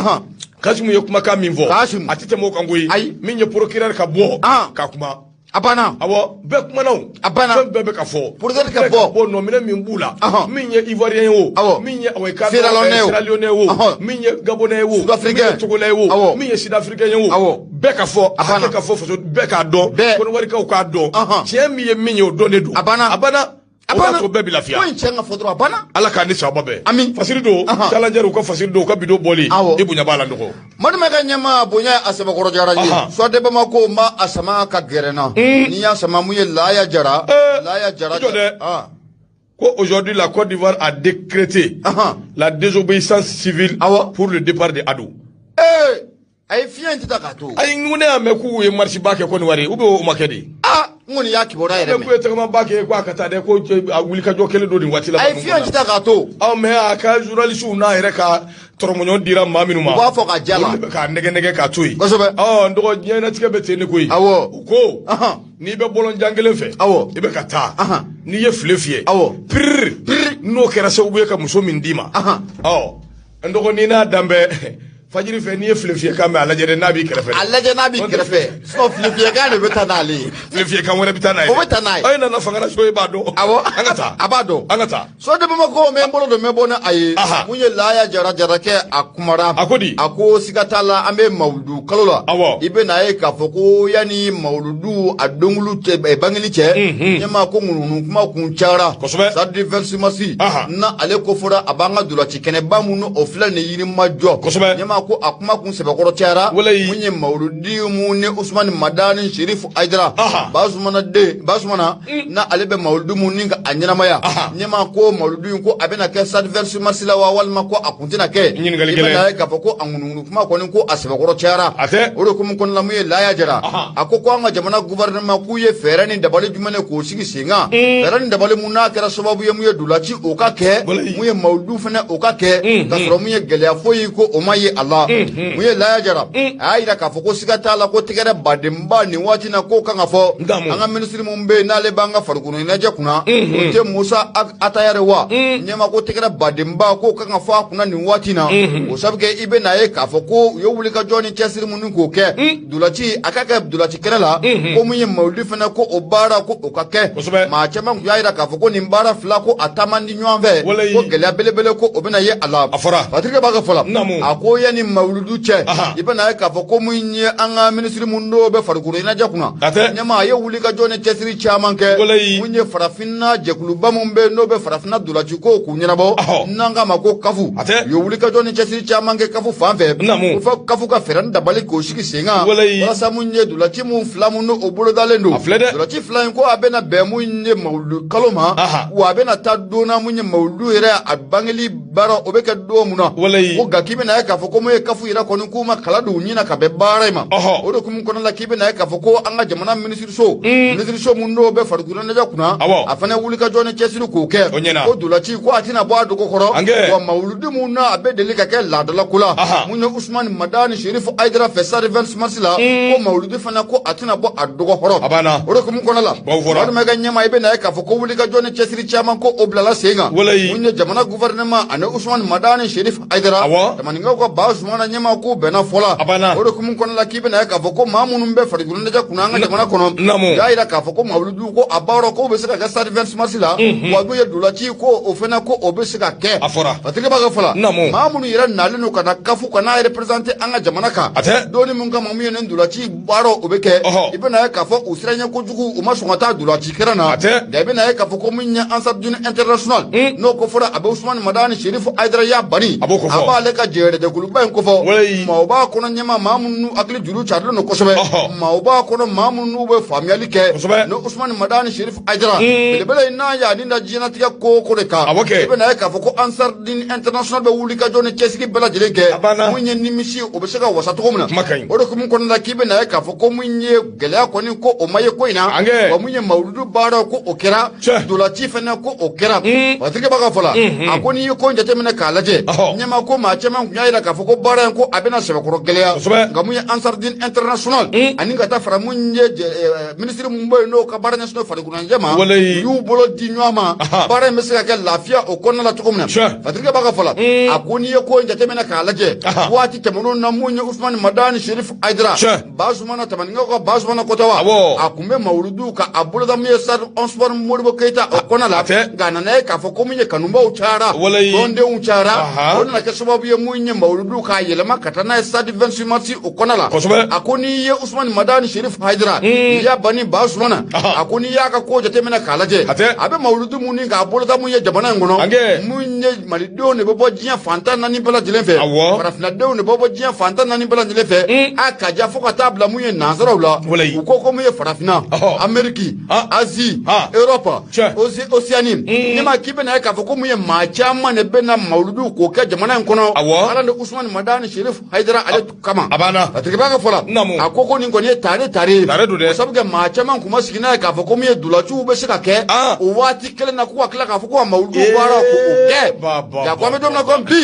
Kasimu ye kumakan min fɔ, a tɛ tɛmɛ o kan koyi. Min ye procureur ka bɔ ka kuma, a banna. Awɔ, bɛɛ kumana o, a banna, fɛn bɛɛ bɛ ka fɔ, procureur ka bɔ, bɔ nɔminɛ min b'u la, min ye Ivoirien ye o, min ye awa Sierra Leone ye o, min ye Gabonais ye o, min ye Togolais ye o, min ye Sud-Africain ye o, bɛɛ ka fɔ, a hakɛ ka fɔ, faso bɛɛ k'a dɔn, Kɔnɔwarikaw k'a dɔn, tiɲɛ min ye min ye, o dɔn de don. A banna, a banna. A banna, o bɛɛ bi lafiya. Ko in tiɲɛ ka fɔ dɔrɔn, a banna. Ala k'an ni sababa bɛn. Ami. Fasiri don, challenger u ka fasiri don, u ka bidon bɔli. I bonya b'a la dɔgɔ. Madumɛ ka ɲɛmaa bonya a sɛbɛkɔrɔ diyara n ye. Soit de Bamako ma a sama ka gɛrɛ n na. N'i y'a sama mun ye Laaya Jara. Laaya Jara. I jɔ dɛ. Ko aujourd'hui la Côte d'Ivoire a décrété la désobéissance civile pour le départ de Ado. A ye fiɲɛ in tɛ taa k'a to. Ayi, n ko ne y'a mɛn k'u ye marche ba kɛ Côte d'Ivoire, ou bien o ma kɛ de? Aa, n kɔni y'a kibaruya yɛrɛ mɛn. K'u ye tɛgɛmaba kɛ k'a ka taa dɛ, ko a wulikajɔ kɛlen don nin waati la. A ye fiɲɛ in tɛ taa k'a to. Ɔ mais a ka journaliste n'a yɛrɛ ka tɔrɔmɔɲɔn dira maa minnu ma. U b'a fɔ ka ja la. Olu de bɛ k'a nɛgɛ nɛgɛ k'a to yen. Kosɛbɛ. Ɔ n dɔgɔ, diɲɛnatigɛ bɛ ten de koyi. Awɔ. U ko. N'i bɛ bɔlɔnjan kelen fɛ. Awɔ. I bɛ ka taa. N'i ye file fiyɛ. Awɔ. Piriri. Piriri. N'o kɛra sababu ye ka muso min d'i ma. Ɔ n dɔgɔ, n'i n'a dan bɛ fajiri fɛ, n'i ye file fiyɛ kan mɛn, a lajɛ dɛ n'a b'i kɛrɛfɛ. A lajɛ n'a b'i kɛrɛfɛ, sinon file fiyɛ kan de bɛ taa n'ale ye. File fiyɛ kan wɛrɛ bɛ taa n'a ye. O bɛ taa n'a ye. E nana fanga la so, e b'a dɔn. Awɔ. An ka taa. A b'a dɔn. An ka taa. Soit de Bamako, n bɛ n bolo don, n bɛ bɔ ni a ye. Mun ye Laaya Jara, Jarakɛ, a kumara. A ko di? A ko siga t'a la, an bɛ mawuludu kalo la. Awɔ. I bɛ n'a ye k'a fɔ ko yanni mawuludu a dongulu cɛ, bangeli cɛ. Ɲɛmaa ko ŋunuŋunu kuma kun cayara. Kosɛbɛ. Samedi 26 mars. Na ale ko fɔra a b'an ka dolaci kɛnɛba minnu o filɛ nin Yirimajɔ. Kosɛbɛ. Ɲɛmaa ko a kuma kun sɛbɛkɔrɔ cayara. Walayi. Mun ye mawuludi mun ni Usumani Madani Sirifu Ayidara. Basumana den Basumana. Na ale bɛ mawuludu mun ni ka a ɲɛnamaya. Ɲɛmaa ko mawuludu in ko a bɛna kɛ samedi 26 mars la wa, walima ko a kun tɛna kɛ. Ɲininkali gɛlɛn. I bɛna ye k'a fɔ ko a ŋunuŋunu kuma kɔni ko a sɛbɛkɔrɔ cayara. A tɛ. O de hukumu kɔnɔna la, mun ye Laaya Jara. A ko ko an ka jamana gouvernement k'u ye fɛɛrɛ ni dabali jumɛn de k'o sigi sen kan. Fɛɛrɛ ni dabali mun n'a kɛra sababu ye mun ye dolaci o ka kɛ. Mun ye mawuludu fana o ka kɛ. K'a sɔrɔ mun ye gɛlɛya foyi ko o ma ye a la. Mun ye Laya Jara, a y'a yira k'a fɔ ko siga t'a la ko tɛgɛrɛ badenba nin waati na k'o kan ka fɔ an ka minisiri mun bɛ yen n'ale b'an ka farikolo ɲɛnajɛ kunna, o tɛ Musa Atayɛrɛ wa? Ɲɛma ko tɛgɛrɛ badenba k'o kan ka fɔ a kunna nin waati na. O sabu kɛ i bɛ n'a ye k'a fɔ ko u ye wulikajɔ ni cɛsiri minnu k'o kɛ, dolaci a ka kɛ dolaci kɛnɛ la, ko mun ye mawuludi fana ko o baara ko o ka kɛ. Maa caman tun y'a yira k'a fɔ ko nin baara fila ko a taa man di ɲɔgɔn fɛ, ko gɛlɛya belebele ko o bɛna ye a la. A fɔra. Patrick b'a ka fɔ la, a ko yanni mawuludu cɛ, i bɛna ye k'a fɔ ko mun ye an ka minisiri mun n'o bɛ farikolo ɲɛnajɛ kunna, ɲɛma a ye wulikajɔ ni cɛsiri caman kɛ. Mun ye farafinna jɛkuluba mun bɛ n'o bɛ farafinna dolaci ko k'u ɲɛnabɔ, n'an k'a ma ko kafu, u ye wulikajɔ ni cɛsiri caman kɛ kafu fan fɛ, ko fɔ kafu ka fɛɛrɛ ni dabali k'o sigi sen kan, walasa mun ye dolaci mun fila mun n'o bolodalen don, dolaci fila in ko a bɛna bɛn mun ye mawuludu kalo ma, wa a bɛna taa don na mun ye mawuludu yɛrɛ a bangeli baara o bɛ kɛ don mun na. Ko nka k'i bɛna ye k'a fɔ ko mun ye kafu yɛrɛ kɔni k'u ma kala don u ɲin na ka bɛn baara in ma. O de hukumu kɔnɔna la, k'i bɛna ye k'a fɔ ko an ka jamana minisiriso, minisiriso mun n'o bɛ farikolo ɲɛnajɛ kunna, a fana wulikajɔ ni cɛsiri k'o kɛ, ko dolaci ko a tɛna bɔ a dogo kɔrɔ, wa mawuludi mun na a bɛ deli ka kɛ laadala ko la, mun ye Usumani Madani Serifu Ayidara fɛ stade 26 mars la, ko mawuludi fana ko a tɛna bɔ a dogo kɔrɔ. O de hukumu kɔnɔna la, walima ka ɲɛmaa, i bɛna ye k'a fɔ ko wulikajɔ ni cɛsiri caman ko o bilala sen kan, mun ye jamana gouvernement ani Usumani Madani Serif Ayidara, Tamaninkaw ka Basumana ɲɛmaa, k'u bɛnna fɔ la. O de hukumu kɔnɔna la, k'i bɛna ye k'a fɔ ko maa minnu bɛ farikolo ɲɛnajɛ kunna an ka jamana kɔnɔ, u y'a yira k'a fɔ ko mawuludu ko a baara k'o bɛ se ka kɛ stade 26 mars la, wa n'u ye dolaci ko o fana ko o bɛ se ka kɛ. Patrick b'a ka fɔ la, maa minnu yɛrɛ nalen don ka na kafu ka n'a représenter an ka jamana kan, donni min kama mun ye nin dolaci baara o bɛ kɛ, i bɛna ye k'a fɔ u siranɲɛ kojugu, u ma sɔn ka taa dolaci kɛnɛ na. Nka i bɛna ye k'a fɔ ko min ye Ansar Dine International, n'o ko fɔra a bɛ Usumani Madani Serifu Ayidara y'a bani, a b'ale ka jɛrɛjɛkuluba in kofɔ. Maaw b'a kɔnɔ ɲɛma, maa minnu hakili juru carilen don kosɛbɛ, maaw b'a kɔnɔ maa minnu bɛ faamuyali kɛ ni Usumani Madani Serifu Ayidara belebele in n'a y'a ni da diɲɛlatigɛ ko o ko de kan. I bɛna ye k'a fɔ ko Ansar Dine International bɛ wuli ka jɔ ni cɛsiri bɛɛ lajɛlen kɛ, mun ye nimisi o bɛ se ka wasa cogo min na. O de hukumu kɔnɔna la, k'i bɛna ye k'a fɔ ko mun ye gɛlɛya kɔni ko o ma ye ko in na, wa mun ye mawuludu baara ko o kɛra, dolaci fana ko o kɛra. Patrick b'a ka fɔ la, a ko n'i ye ko in jateminɛ k'a lajɛ, ɲɛma ko maa caman tun y'a jira k'a fɔ ko baara in ko a bɛna sɛbɛkɔrɔ gɛlɛya, nka mun ye Ansar Dine International ani ka taa fara mun ye minisiri mun bɛ yen n'o ka baara ɲɛsinnen farikolo ɲɛnajɛ ma, u y'u bolo di ɲɔgɔn ma, baara in bɛ se ka kɛ lafiya o kɔnɔna la cogo min na. Patrick b'a ka fɔ la, a ko n'i ye ko in jateminɛ k'a lajɛ, waati tɛmɛnenw na mun ye Usumani Madani Serif Ayidara Basumana, Tamaninkaw ka Basumana Kɔtɔwa, a tun bɛ mawuludu ka a boloda mun ye stade Ousmane Modibo Keyita o kɔnɔna la, nka a nana ye k'a fɔ ko mun ye kanubaw cayara, tɔndenw cayara, o nana kɛ sababu ye mun ye mawuludu k'a yɛlɛma ka taa n'a ye stade 26 mars o kɔnɔna la. A ko n'i ye Usumani Madani Serif Hayidara y'a bani Basumana, a ko n'i y'a ka ko jateminɛ k'a lajɛ, a bɛ mawuludu mun ni k'a boloda mun ye jamana in kɔnɔ, mun ye malidenw de bɛ bɔ diɲɛ fan 14 bɛɛ lajɛlen fɛ, farafinnadenw de bɛ bɔ diɲɛ fan 14 bɛɛ lajɛlen fɛ, a ka ja fo ka taa bila mun ye nansaraw la, u ko ko mun ye farafinna, Ameriki, Asie, Europe, Océanie, ne ma k'i bɛna ye k'a fɔ ko mun ye maa caman de bɛ na mawuludu k'o kɛ jamana in kɔnɔ, ala ni Usumani Madani Serif Hayidara ale kama. A banna. A tigi b'a ka fɔ la, a ko ko nin kɔni ye tare tare ye, tare don dɛ, o sabu kɛ maa caman kun ma sigi n'a ye k'a fɔ ko min ye dolaciw bɛ se ka kɛ o waati kelen na, k'u ka tila k'a fɔ ko ka mawuludu baara ko o kɛ. Ja ko an bɛ don min na ko bi,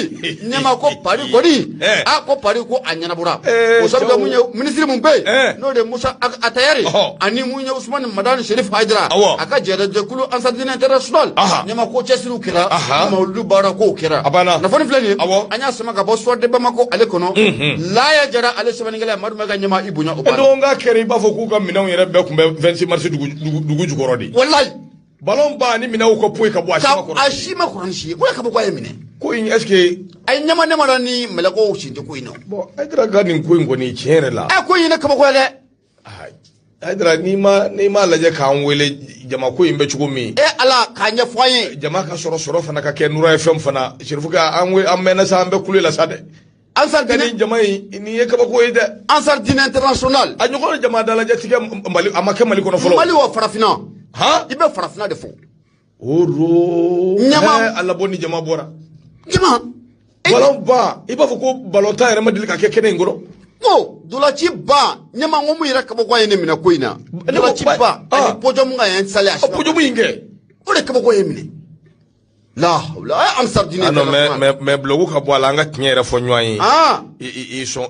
ɲɛma ko Paris kɔni, a ko Paris ko a ɲɛnabɔra, o sabu kɛ mun ye minisiri mun bɛ yen n'o de ye Musa Atayɛri ani mun ye Usumani Madani Serif Hayidara, a ka jɛrɛjɛkulu Ansar Dine International, ɲɛma ko cɛsiriw kɛra, mawuludu baara kow kɛra. A banna. Kunnafoni filɛ nin ye, an y'a sama ka bɔ Soir de Bamako ale kɔnɔ. Laya Jara ale sɛbɛnnikɛla Madu Mayiga ɲɛma, i bonya o baara. Dɔgɔkun ka kɛra i b'a fɔ k'u ka minɛnw yɛrɛ bɛɛ tun bɛ 26 mars dugu jukɔrɔ de. Walayi. Ballon ba ni minɛnw ka poyi ka bɔ a si ma kɔrɔ. A si ma kɔrɔ ni si ye, ko ye kabako ye minɛ. Ko in est ce que. Ayi ɲɛma ne ma ni mɛlɛkɛw sen tɛ ko in na. Bon Hayidara ka nin ko in kɔni tiɲɛ yɛrɛ la. Ɛ ko in ye ne kabako ye dɛ. Hayidara n'i ma lajɛ k'an wele jama ko in bɛ cogo min. E Ala k'a ɲɛfɔ an ye. Jama ka sɔrɔ fana ka kɛ Nura FM fana Serifu ka an mɛnna sa, an bɛ kule la sa dɛ. Ansar Dine jama in nin ye kabako ye dɛ. Ansar Dine International. A ɲɔgɔn jama dalajɛ ti kɛ Mali, a ma kɛ Mali kɔnɔ fɔlɔ. Mali wa farafinna. Han? I bɛ farafinna de fɔ. Oro. Ɲama. Ala bɔ ni jama bɔra. Jama. Ballon ba i b'a fɔ ko ballon tan yɛrɛ ma deli ka kɛ kɛnɛ in kɔrɔ. Ko dolaci ba ɲɛma ko mun yɛrɛ kabako ye ne minɛ ko in na. Dolaci ba ani podium ka yan sale a si. Podium in kɛ. O de kabako ye minɛ. La hawla, Ansar Dine. Ah non, mais blogu ka bɔ a la, an ka tiɲɛ yɛrɛ fɔ ɲɔgɔn ye.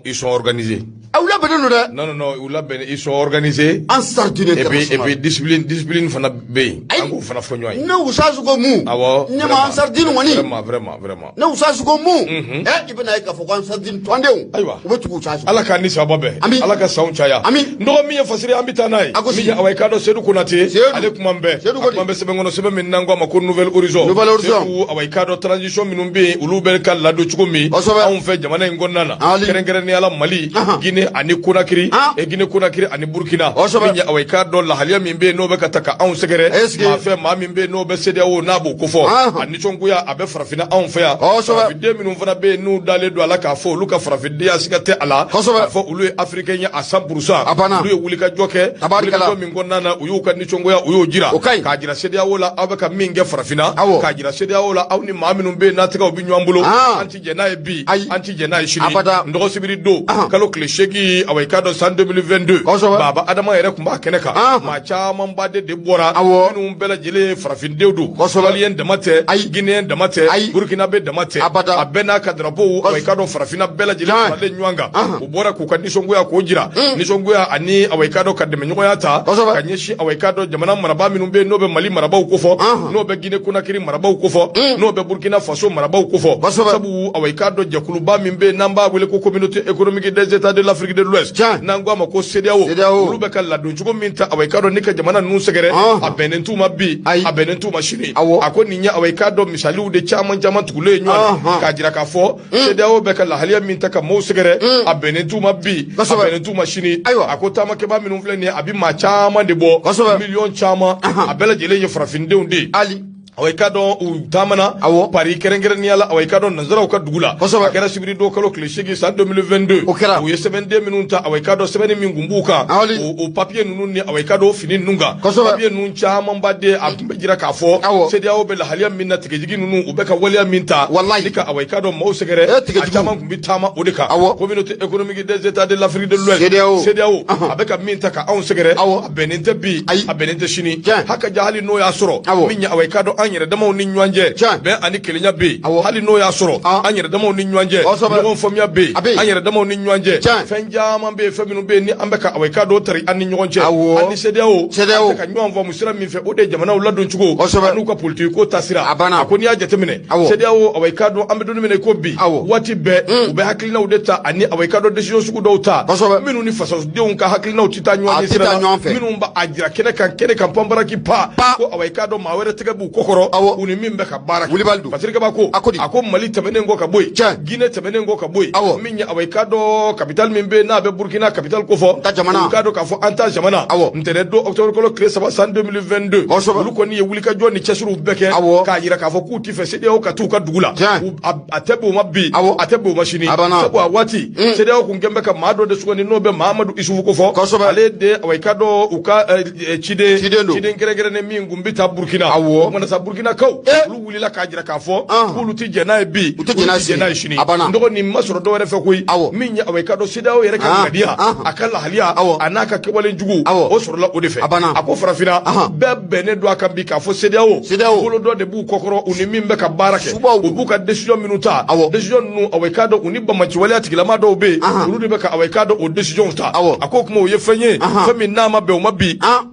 Ils sont organisés. Ah, u labɛnnen don dɛ. Non, non, non, u labɛnnen, ils sont organisés. Ansar Dine. Et puis discipline fana bɛ yen. An k'o fana fɔ ɲɔgɔn ye. Ne Usaz ko mun? Awɔ. Ɲɛma Ansar Dine kɔni. Vraiment, vraiment, vraiment. Ne Usaz ko mun? I bɛna ye k'a fɔ ko Ansar Dine tɔndenw. Ayiwa. U bɛ tugu Usaz. Ala k'an ni sababa bɛn. Ami. Ala ka sanw caya. Ami. N dɔgɔ min ye fasiri, an bɛ taa n'a ye. A ko Min ye, awa, i k'a dɔn, Seydou Konate. Seydou. Ale kuma bɛɛ. Seydou A Kodi. kuma bɛ sɛbɛn kɔnɔ, sɛbɛn min n'an ko a ma ko Nouvel Horizon. Nouvel Horizon. Seydou, awa, i k'a dɔn, transition minnu bɛ yen, olu bɛ ka ladon cogo min. Kosɛbɛ. Anw fɛ jamana in kɔnɔna na. Ali. Kɛrɛnkɛrɛnnenya la Mali, Guinée ani Conakry. Et Guinée Conakry ani Burkina. Kosɛbɛ. Min ye, awa, i k'a dɔn, lahaliya min bɛ yen, n'o bɛ ka ta ka anw sɛgɛrɛ. Est-ce que- Maa fɛ, maa min bɛ yen, n'o bɛ CEDEAO, n'a b'o kofɔ. A nisɔngoya a bɛ farafinna anw fɛ yan. Kosɛbɛ. Farafiden minnu fana bɛ yen, n'u dalen don a la k'a fɔ olu ka farafindenya siga tɛ a la. Kosɛbɛ. K'a fɔ olu ye africain ye à 100%. A banna. Olu ye wulikajɔ kɛ. Tabarikala. Wulikajɔ min kɔnɔna na, u y'u ka nisɔngoya, u y'o jira. O ka ɲi. K'a jira CEDEAO la, aw bɛ ka min kɛ farafinna. Awɔ. K'a jira CEDEAO la, aw ni maa minnu bɛ yen, n'a tɛgɛw bɛ ɲɔgɔn bolo. Ah. An ti jɛn n'a ye bi. Ayi. An ti jɛn n'a ye sini. Abada. N dɔgɔ, sibiri don. Ahan. Kalo tile 8, awa, i k'a dɔn, san 2022. Kosɛbɛ. Baba Adama yɛrɛ tun b'a kɛnɛ kan. Ah. Maa camanba de bɔra. Awɔ. Minnu bɛɛ lajɛlen ye farafindenw don. Kosɛbɛ. Maliyɛn dama tɛ. Ayi. Guinéen dama tɛ. Ayi. Burkinabé dama tɛ. Abada. A bɛɛ n'a ka drapeau, awa, i k'a dɔn, farafinna bɛɛ lajɛlen Tiɲɛ. faralen ɲɔgɔn kan. Ahan. U bɔra k'u ka nisɔngoya k'o jira. Nisɔngoya ani, awa, i k'a dɔn, ka dɛmɛɲɔgɔnya ta. Kosɛbɛ. Ka ɲɛsin, awa, i k'a dɔn, jamana marabaa minnu bɛ yen, n'o bɛ Mali marabaaw kofɔ. Ahan. N'o bɛ Guinée Conakry marabaaw kofɔ. N'o bɛ Burkina Faso marabaaw kofɔ. Kosɛbɛ. Sabu, awa, i k'a dɔn, jɛkuluba min bɛ yen, n'an b'a wele ko Communauté économique des États de l'Afrique de l'Ouest. Tiɲɛ. N'an ko a ma ko CEDEAO. CEDEAO. Olu bɛ ka ladon cogo min ta, awa, i k'a dɔn, ni ka jamana ninnu sɛgɛrɛ. Ahan. A bɛnnen t'u ma bi. Ayi. A bɛnnen t'u ma sini. Awɔ. A ko nin ye, awa, i k'a dɔn, misaliw de caman caman tugulen ye ɲɔgɔn na. Ahan. K'a jira k'a fɔ CEDEAO bɛ ka lahaliya min ta ka maaw sɛgɛrɛ, a bɛnnen t'u ma bi. A Kosɛbɛ. bɛnnen t'u ma sini. Ayiwa. A ko taamakɛbaa minnu filɛ nin ye, a bɛ maa caman de bɔ. Kosɛbɛ. Miliyɔn caman. Ahan. A bɛɛ lajɛlen ye farafindenw de ye. Ali. Awa, i k'a dɔn, u taamana Awɔ. Paris, kɛrɛnkɛrɛnnenya la, awa, i k'a dɔn, nanzaraw ka dugu la. Kosɛbɛ. A kɛra sibiri don, kalo tile 8, san 2022. O kɛra. U ye sɛbɛnden minnu ta, awa, i k'a dɔn, sɛbɛnni min kun b'u kan, Ali. o papier ninnu ni, awa, i k'a dɔn, o fini ninnu kan, Kosɛbɛ. papier ninnu camanba de, a tun bɛ jira k'a fɔ Awɔ. CEDEAO bɛ lahaliya min na, tigɛjigi ninnu, u bɛ ka waleya min ta Walayi. ni ka, awa, i k'a dɔn, maaw sɛgɛrɛ. Eh, tigɛjugu. A caman tun bɛ taama o de kan. Awɔ. Communauté économique des États de l'Afrique de l'Ouest, CEDEAO. CEDEAO, Ahan. a bɛ ka min ta ka anw sɛgɛrɛ, Awɔ. a bɛnnen tɛ bi, Ayi. a bɛnnen tɛ sini. Tiɲɛ. Haka ja, hali n'o y'a sɔrɔ Awɔ. min ye, awa, i k'a dɔn, an yɛrɛ damaw ni ɲɔgɔn cɛ, Tiɲɛ. bɛn ani kelenya bɛ yen. Awɔ. Hali n'o y'a sɔrɔ Ah. an yɛrɛ damaw ni ɲɔgɔn cɛ, Kosɛbɛ. ɲɔgɔn faamuya bɛ yen. A bɛ yen. An yɛrɛ damaw ni ɲɔgɔn cɛ, Tiɲɛ. fɛn caman bɛ yen, fɛn minnu bɛ yen, ni an bɛ ka, awa, i k'a dɔn, tari an ni ɲɔgɔn cɛ. Awɔ. An ni CEDEAO, CEDEAO. an tɛ ka ɲɔgɔn faamu sira min fɛ, o de ye jamanaw ladon cogo Kosɛbɛ. an'u ka politiki ko taasira. A banna. A ko n'i y'a jateminɛ, Awɔ. CEDEAO, awa, i k'a dɔn, an bɛ don min na i ko bi, Awɔ. waati bɛɛ u bɛ hakilinaw de ta ani, awa, i k'a dɔn, décision sugu dɔw ta Kosɛbɛ. minnu ni fasodenw ka hakilinaw tɛ taa ɲɔgɔn A ye tɛ sira taa la, ɲɔgɔn fɛ. minnu b'a jira kɛnɛ kan, kɛnɛ kan, panbaraki pa, Pa. ko, awa, i k'a dɔn, maa wɛrɛ tɛgɛ b'u kɔkɔrɔ, Awɔ. u ni min bɛ ka baara kɛ. Wulibali don. Fasiri Kaba ko, A ko di? a ko Mali tɛmɛnen kɔ ka bɔ yen, Tiɲɛ. Guinée tɛmɛnen kɔ ka bɔ yen, Awɔ. min ye, awa, i k'a dɔn, capitale min bɛ yen, n'a bɛ Burkina capitale kofɔ, Ta jamana. u k'a dɔn k'a fɔ an ta jamana, Awɔ. ntɛnɛn don, octobre kalo tile 3, san 2022, Kosɛbɛ. olu kɔni ye wulikajɔ ni cɛsiriw bɛɛ kɛ Awɔ. k'a jira k'a fɔ k'u ti fɛ CEDEAO ka t'u ka dugu la. Tiɲɛ. A tɛ bɛn u ma bi, Awɔ. a tɛ bɛn u ma sini. A banna. Sabu a waati, CEDEAO kun kɛn bɛ ka maa dɔ de sugandi, n'o bɛ Mahamadu Isufu kofɔ. Kosɛbɛ. Ale de, awa, i k'a dɔn, u ka ciden Ciden don. ciden kɛrɛnkɛrɛnnen min kun bɛ taa Burkina. Awɔ. O kumana sa, Burkinakaw, Eh. olu wulila k'a jira k'a fɔ Ah. k'olu tɛ jɛn n'a ye bi, U tɛ jɛn n'a ye olu n'a ye sini. sini. A banna. N dɔgɔ, nin ma sɔrɔ dɔwɛrɛ fɛ koyi. Awɔ. Min ye, awa, i k'a dɔn, CEDEAO yɛrɛ ka Ah. ŋaniya, Ah. a ka lahaliya, Awɔ. a n'a ka kɛwale jugu, Awɔ. o sɔrɔla o de fɛ. A banna. A ko farafinna Ahan. bɛɛ bɛnnen don a kan bi k'a fɔ CEDEAO CEDEAO. bolo dɔ de b'u kɔkɔrɔ, u ni min bɛ ka baara kɛ, Subaw u b'u ka décision minnu ta, Awɔ. décision ninnu, awa, i k'a dɔn, u ni bamaciwaleya tigilama dɔw bɛ yen, Ahan. olu de bɛ ka, awa, i k'a dɔn, o décision ta. Awɔ. A ko kuma o ye fɛn ye, Ahan. fɛn min n'a ma bɛn o ma bi, Ah.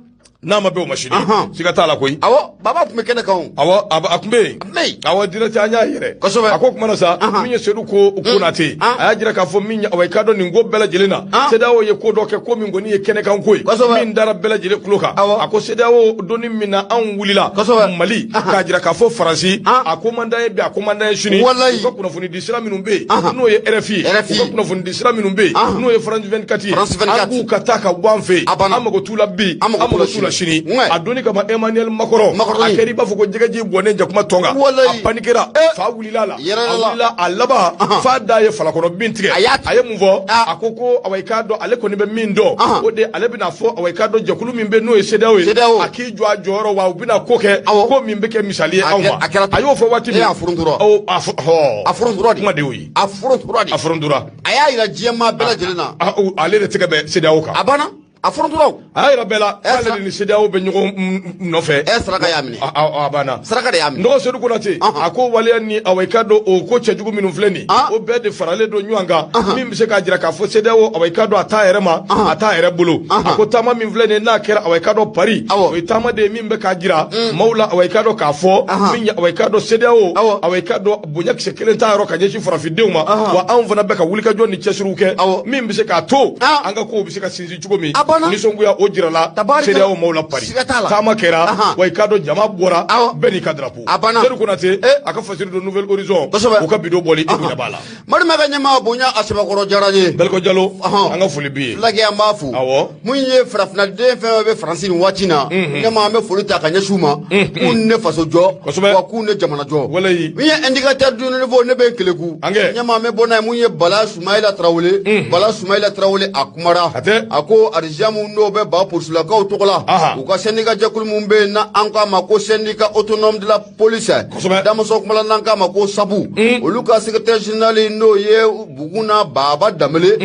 n'a ma bɛn o ma sini, Ahan. siga t'a la koyi. Awɔ, baba tun bɛ kɛnɛ kan o. Awɔ, a tun bɛ yen. A tun bɛ yen. Awɔ, direct an y'a yɛrɛ. Kosɛbɛ. A ko kuma na sa, Ahan. min ye Seydou ko Konate, Ah. a y'a jira k'a fɔ min ye, awa, i k'a dɔn, nin ko bɛɛ lajɛlen na, Ah. CEDEAO ye ko dɔ kɛ, ko min kɔni ye kɛnɛkan ko ye, Kosɛbɛ. min dara bɛɛ lajɛlen tulo kan. Awɔ. A ko CEDEAO donni min na, anw wulila Kosɛbɛ. Mali Ahan. k'a jira k'a fɔ Faransi, Ah. a ko man d'an ye bi, a ko man d'an ye sini. Walayi. U ka kunnafoni di sira minnu bɛ yen, Ahan. n'o ye RFI ye, RFI. u ka kunnafoni di sira minnu bɛ yen, Ahan. n'o ye France 24 ye, France 24. an k'u ka taa ka bɔ an fɛ yen, A banna. an mago t'u la bi, An mago t'u la an mago t'u la sini. Ouais. A donni kama, Emmanuel Macron, Macron. a kɛra i b'a fɔ ko jɛgɛji bɔnnen jakuma tɔn kan. Walayi. A panikera, Eh. fa wulila a la, Yɛrɛ a la. wulila a laban, Ahan. fa da ye falakɔrɔ bin tigɛ. A y'a tigɛ. A ye mun fɔ? Ah. A ko ko, awa, i k'a dɔn, ale kɔni bɛ min dɔn, Ahan. o de ale bɛna fɔ, awa, i k'a dɔn, jɛkulu min bɛ, n'o ye CEDEAO ye, CEDEAO. a k'i jɔ a jɔyɔrɔ wa u bɛna ko kɛ, Awɔ. ko min bɛ kɛ misali ye A anw ma. a kɛra ten. A y'o fɔ waati E min, y'a furuntura. Ɔ, a hɔ. A furuntura de. Kuma de y'o ye. A furuntura de. A furuntura. A y'a yira diɲɛ maa bɛɛ lajɛlen na. Ah, ale de tɛgɛ bɛ CEDEAO kan. A banna. A forontora. A y'a yira bɛɛ la k'ale ni CEDEAO bɛ ɲɔgɔn nɔfɛ. Saraka y'a minɛ. A banna. Saraka de y'a minɛ. N dɔgɔ Sedu Konate, a ko waleya ni awa i ka dɔn o ko cɛjugu minnu filɛ nin, o bɛɛ de faralen don ɲɔgɔn kan, min bɛ se k'a jira k'a fɔ CEDEAO awa i ka dɔn a t'a yɛrɛ ma, a t'a yɛrɛ bolo. A ko taama min filɛ nin n'a kɛra awa i ka dɔn Paris, o ye taama de ye min bɛ k'a jira maaw la awa i ka dɔn k'a fɔ min ye awa i ka dɔn CEDEAO awa i ka dɔn bonya kisɛ kelen t'a yɔrɔ ka ɲɛsin farafindenw ma, wa anw fana bɛ ka wulikajɔ ni cɛsiriw kɛ min bɛ se k'a to an ka kow bɛ se ka sinsin cogo min. Nisɔngoya o jirala CEDEAO maaw la Paris. Taama kɛra wa i ka dɔn jama bɔra bɛɛ n'i ka drapeau. Sedu Konate a ka fasiri don Nouvel Horizon u ka bidon bɔli i bonya b'a la. Madu ka ɲɛmaa bonya a sɛbɛkɔrɔ diyara n ye. Baliko Jalo, an ka foli b'i ye. Fulakɛ an b'a fo. Awɔ. Mun ye farafinna den fɛn fɛn bɛ Faransi nin waati na, ɲɛmaa an bɛ foli ta ka ɲɛsin u ma, k'u ni ne faso jɔ, wa k'u ne jamana jɔ. Walayi. Min ye indicateur du niveau ne bɛ Keleku. Ɲɛmaa an bɛ bɔ n'a ye mun ye Bala Sumayila Tarawele. Bala Sumayila Tarawele a kumara. A ko Arizia mun n'o bɛ ba polisilakaw tɔgɔ la, u ka syndicat jɛkulu mun bɛ yen n'an k'a ma ko syndicat autonome de la police, damuso kumala n'an k'a ma ko SAPU, olu ka secrétaire général n'o ye Buguna Baba Danbele,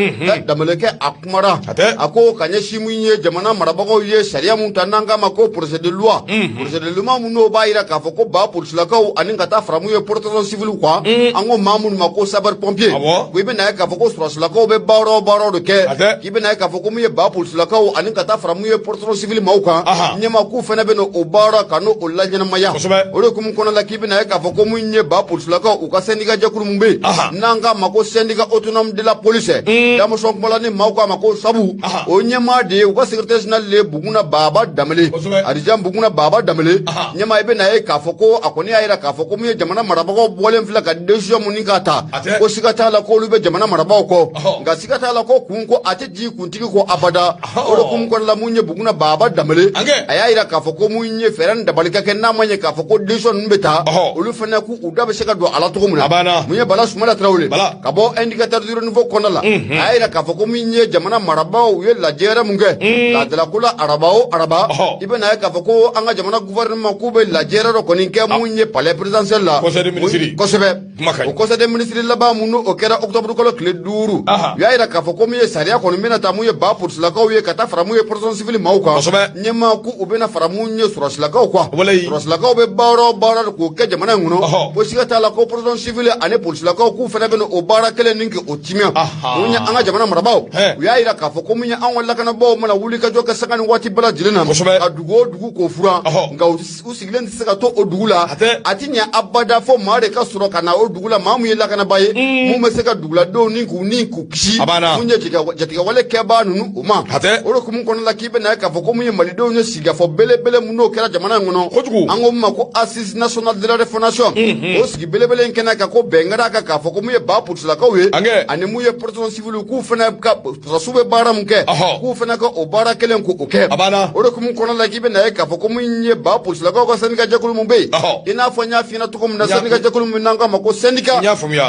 Danbele kɛ a kumara. A ko ka ɲɛsin mun ye jamana marabagaw ye sariya mun ta n'an k'a ma ko projet de loi, projet de loi mun n'o b'a yira k'a fɔ ko ba polisilakaw ani ka taa fara mun ye protection civile quoi, an ko maa minnu ma ko sapeur pompier, ko i bɛna ye k'a fɔ ko sɔrɔsilakaw bɛ baara o baara de kɛ, k'i bɛna ye k'a fɔ ko mun ye ba polisilakaw ani ka taa fara mun ye protection civile maaw kan, ɲɛmaa k'u fana bɛ n'o baara ka n'o laɲɛnamaya. O de hukumu kɔnɔ la k'i bɛna ye k'a fɔ ko mun ye ba polisilakaw u ka syndicat jɛkulu mun bɛ yen n'an k'a ma ko syndicat autonome de la police, damuso kumala ni maaw k'a ma ko SAPU, o ɲɛmaa de ye u ka secrétaire général de ye Buguna Baba Danbele, Arijan Buguna Baba Danbele. Ɲɛmaa i bɛna ye k'a fɔ ko a kɔni y'a yira k'a fɔ ko mun ye jamana marabagaw bɔlen filɛ ka décision mun ni k'a ta, ko siga t'a la k'olu bɛ jamana marabagaw kɔ, nka siga t'a la ko kun ko a tɛ jigin kuntigi kɔ abada. O de hukumu kɔnɔ la mun ye Buguna Baba Danbele, a y'a yira k'a fɔ ko mun ye fɛɛrɛ ni dabali ka kɛ n'a ma ɲɛ k'a fɔ ko décision ninnu bɛ ta, olu fana k'u da bɛ se ka don a la cogo min na. Mun ye Bala Sumayila Tarawele ka bɔ indicateur du renouveau kɔnɔ la, a y'a yira k'a fɔ ko min ye jamana marabagaw u ye lajɛrɛ mun kɛ laadalako la araba o araba, i bɛna ye k'a fɔ ko an ka jamana gouvernement k'u bɛ lajɛrɛ dɔ kɔni kɛ mun ye palais présidentiel la, conseil des ministres. Kosɛbɛ. O conseil des ministres laban mun n'o kɛra octobre kalo tile 5, u y'a yira k'a fɔ ko min ye sariya kɔni bɛna ta mun ye ba polisilakaw ye ka taa fara mun ye protection civile maaw kan, ɲɛmaa k'u bɛna fara mun ye sɔrɔsilakaw kan. Sɔrɔsilakaw bɛ baara o baara k'o kɛ jamana in kɔnɔ, ko siga t'a la ko protection civile ani polisilakaw k'u fana bɛna o baara kelen nin kɛ o timiya. Mun ye an ka jamana marabaaw, u y'a yira k'a fɔ ko mun ye anw ka lakanabaaw mana wuli ka jɔ kɛ sanga ni waati bɛɛ lajɛlen na, ka dugu o dugu k'o furan, nka u sigilen tɛ se ka to o dugu la, a ti ɲɛ abada fo maa de ka sɔrɔ ka na o dugu la, maa mun ye lakanabaa ye, mun bɛ se ka duguladenw ni k'u kisi mun ye jatigɛwale kɛbaa ninnu o ma. O de hukumu kɔnɔ la k'i bɛna ye k'a fɔ ko mun ye malidenw ye sigikafɔ belebele mun n'o kɛra jamana in kɔnɔ, an ko min ma ko assise nationale de la refondation, o sigi belebele in kɛnɛ kan ko bɛn kɛra a kan k'a fɔ ko mun ye ba polisilakaw ye ani mun ye protection civile k'u fana ka sɔrɔsiw bɛ baara mun kɛ, k'u fana ka o baara kelen k'o kɛ. O de hukumu kɔnɔ la k'i bɛna ye k'a fɔ ko mun ye ba polisilakaw ka syndicat jɛkulu mun bɛ yen, i n'a fɔ n y'a f'i ɲɛna cogo min na, syndicat jɛkulu min n'an k'a ma ko syndicat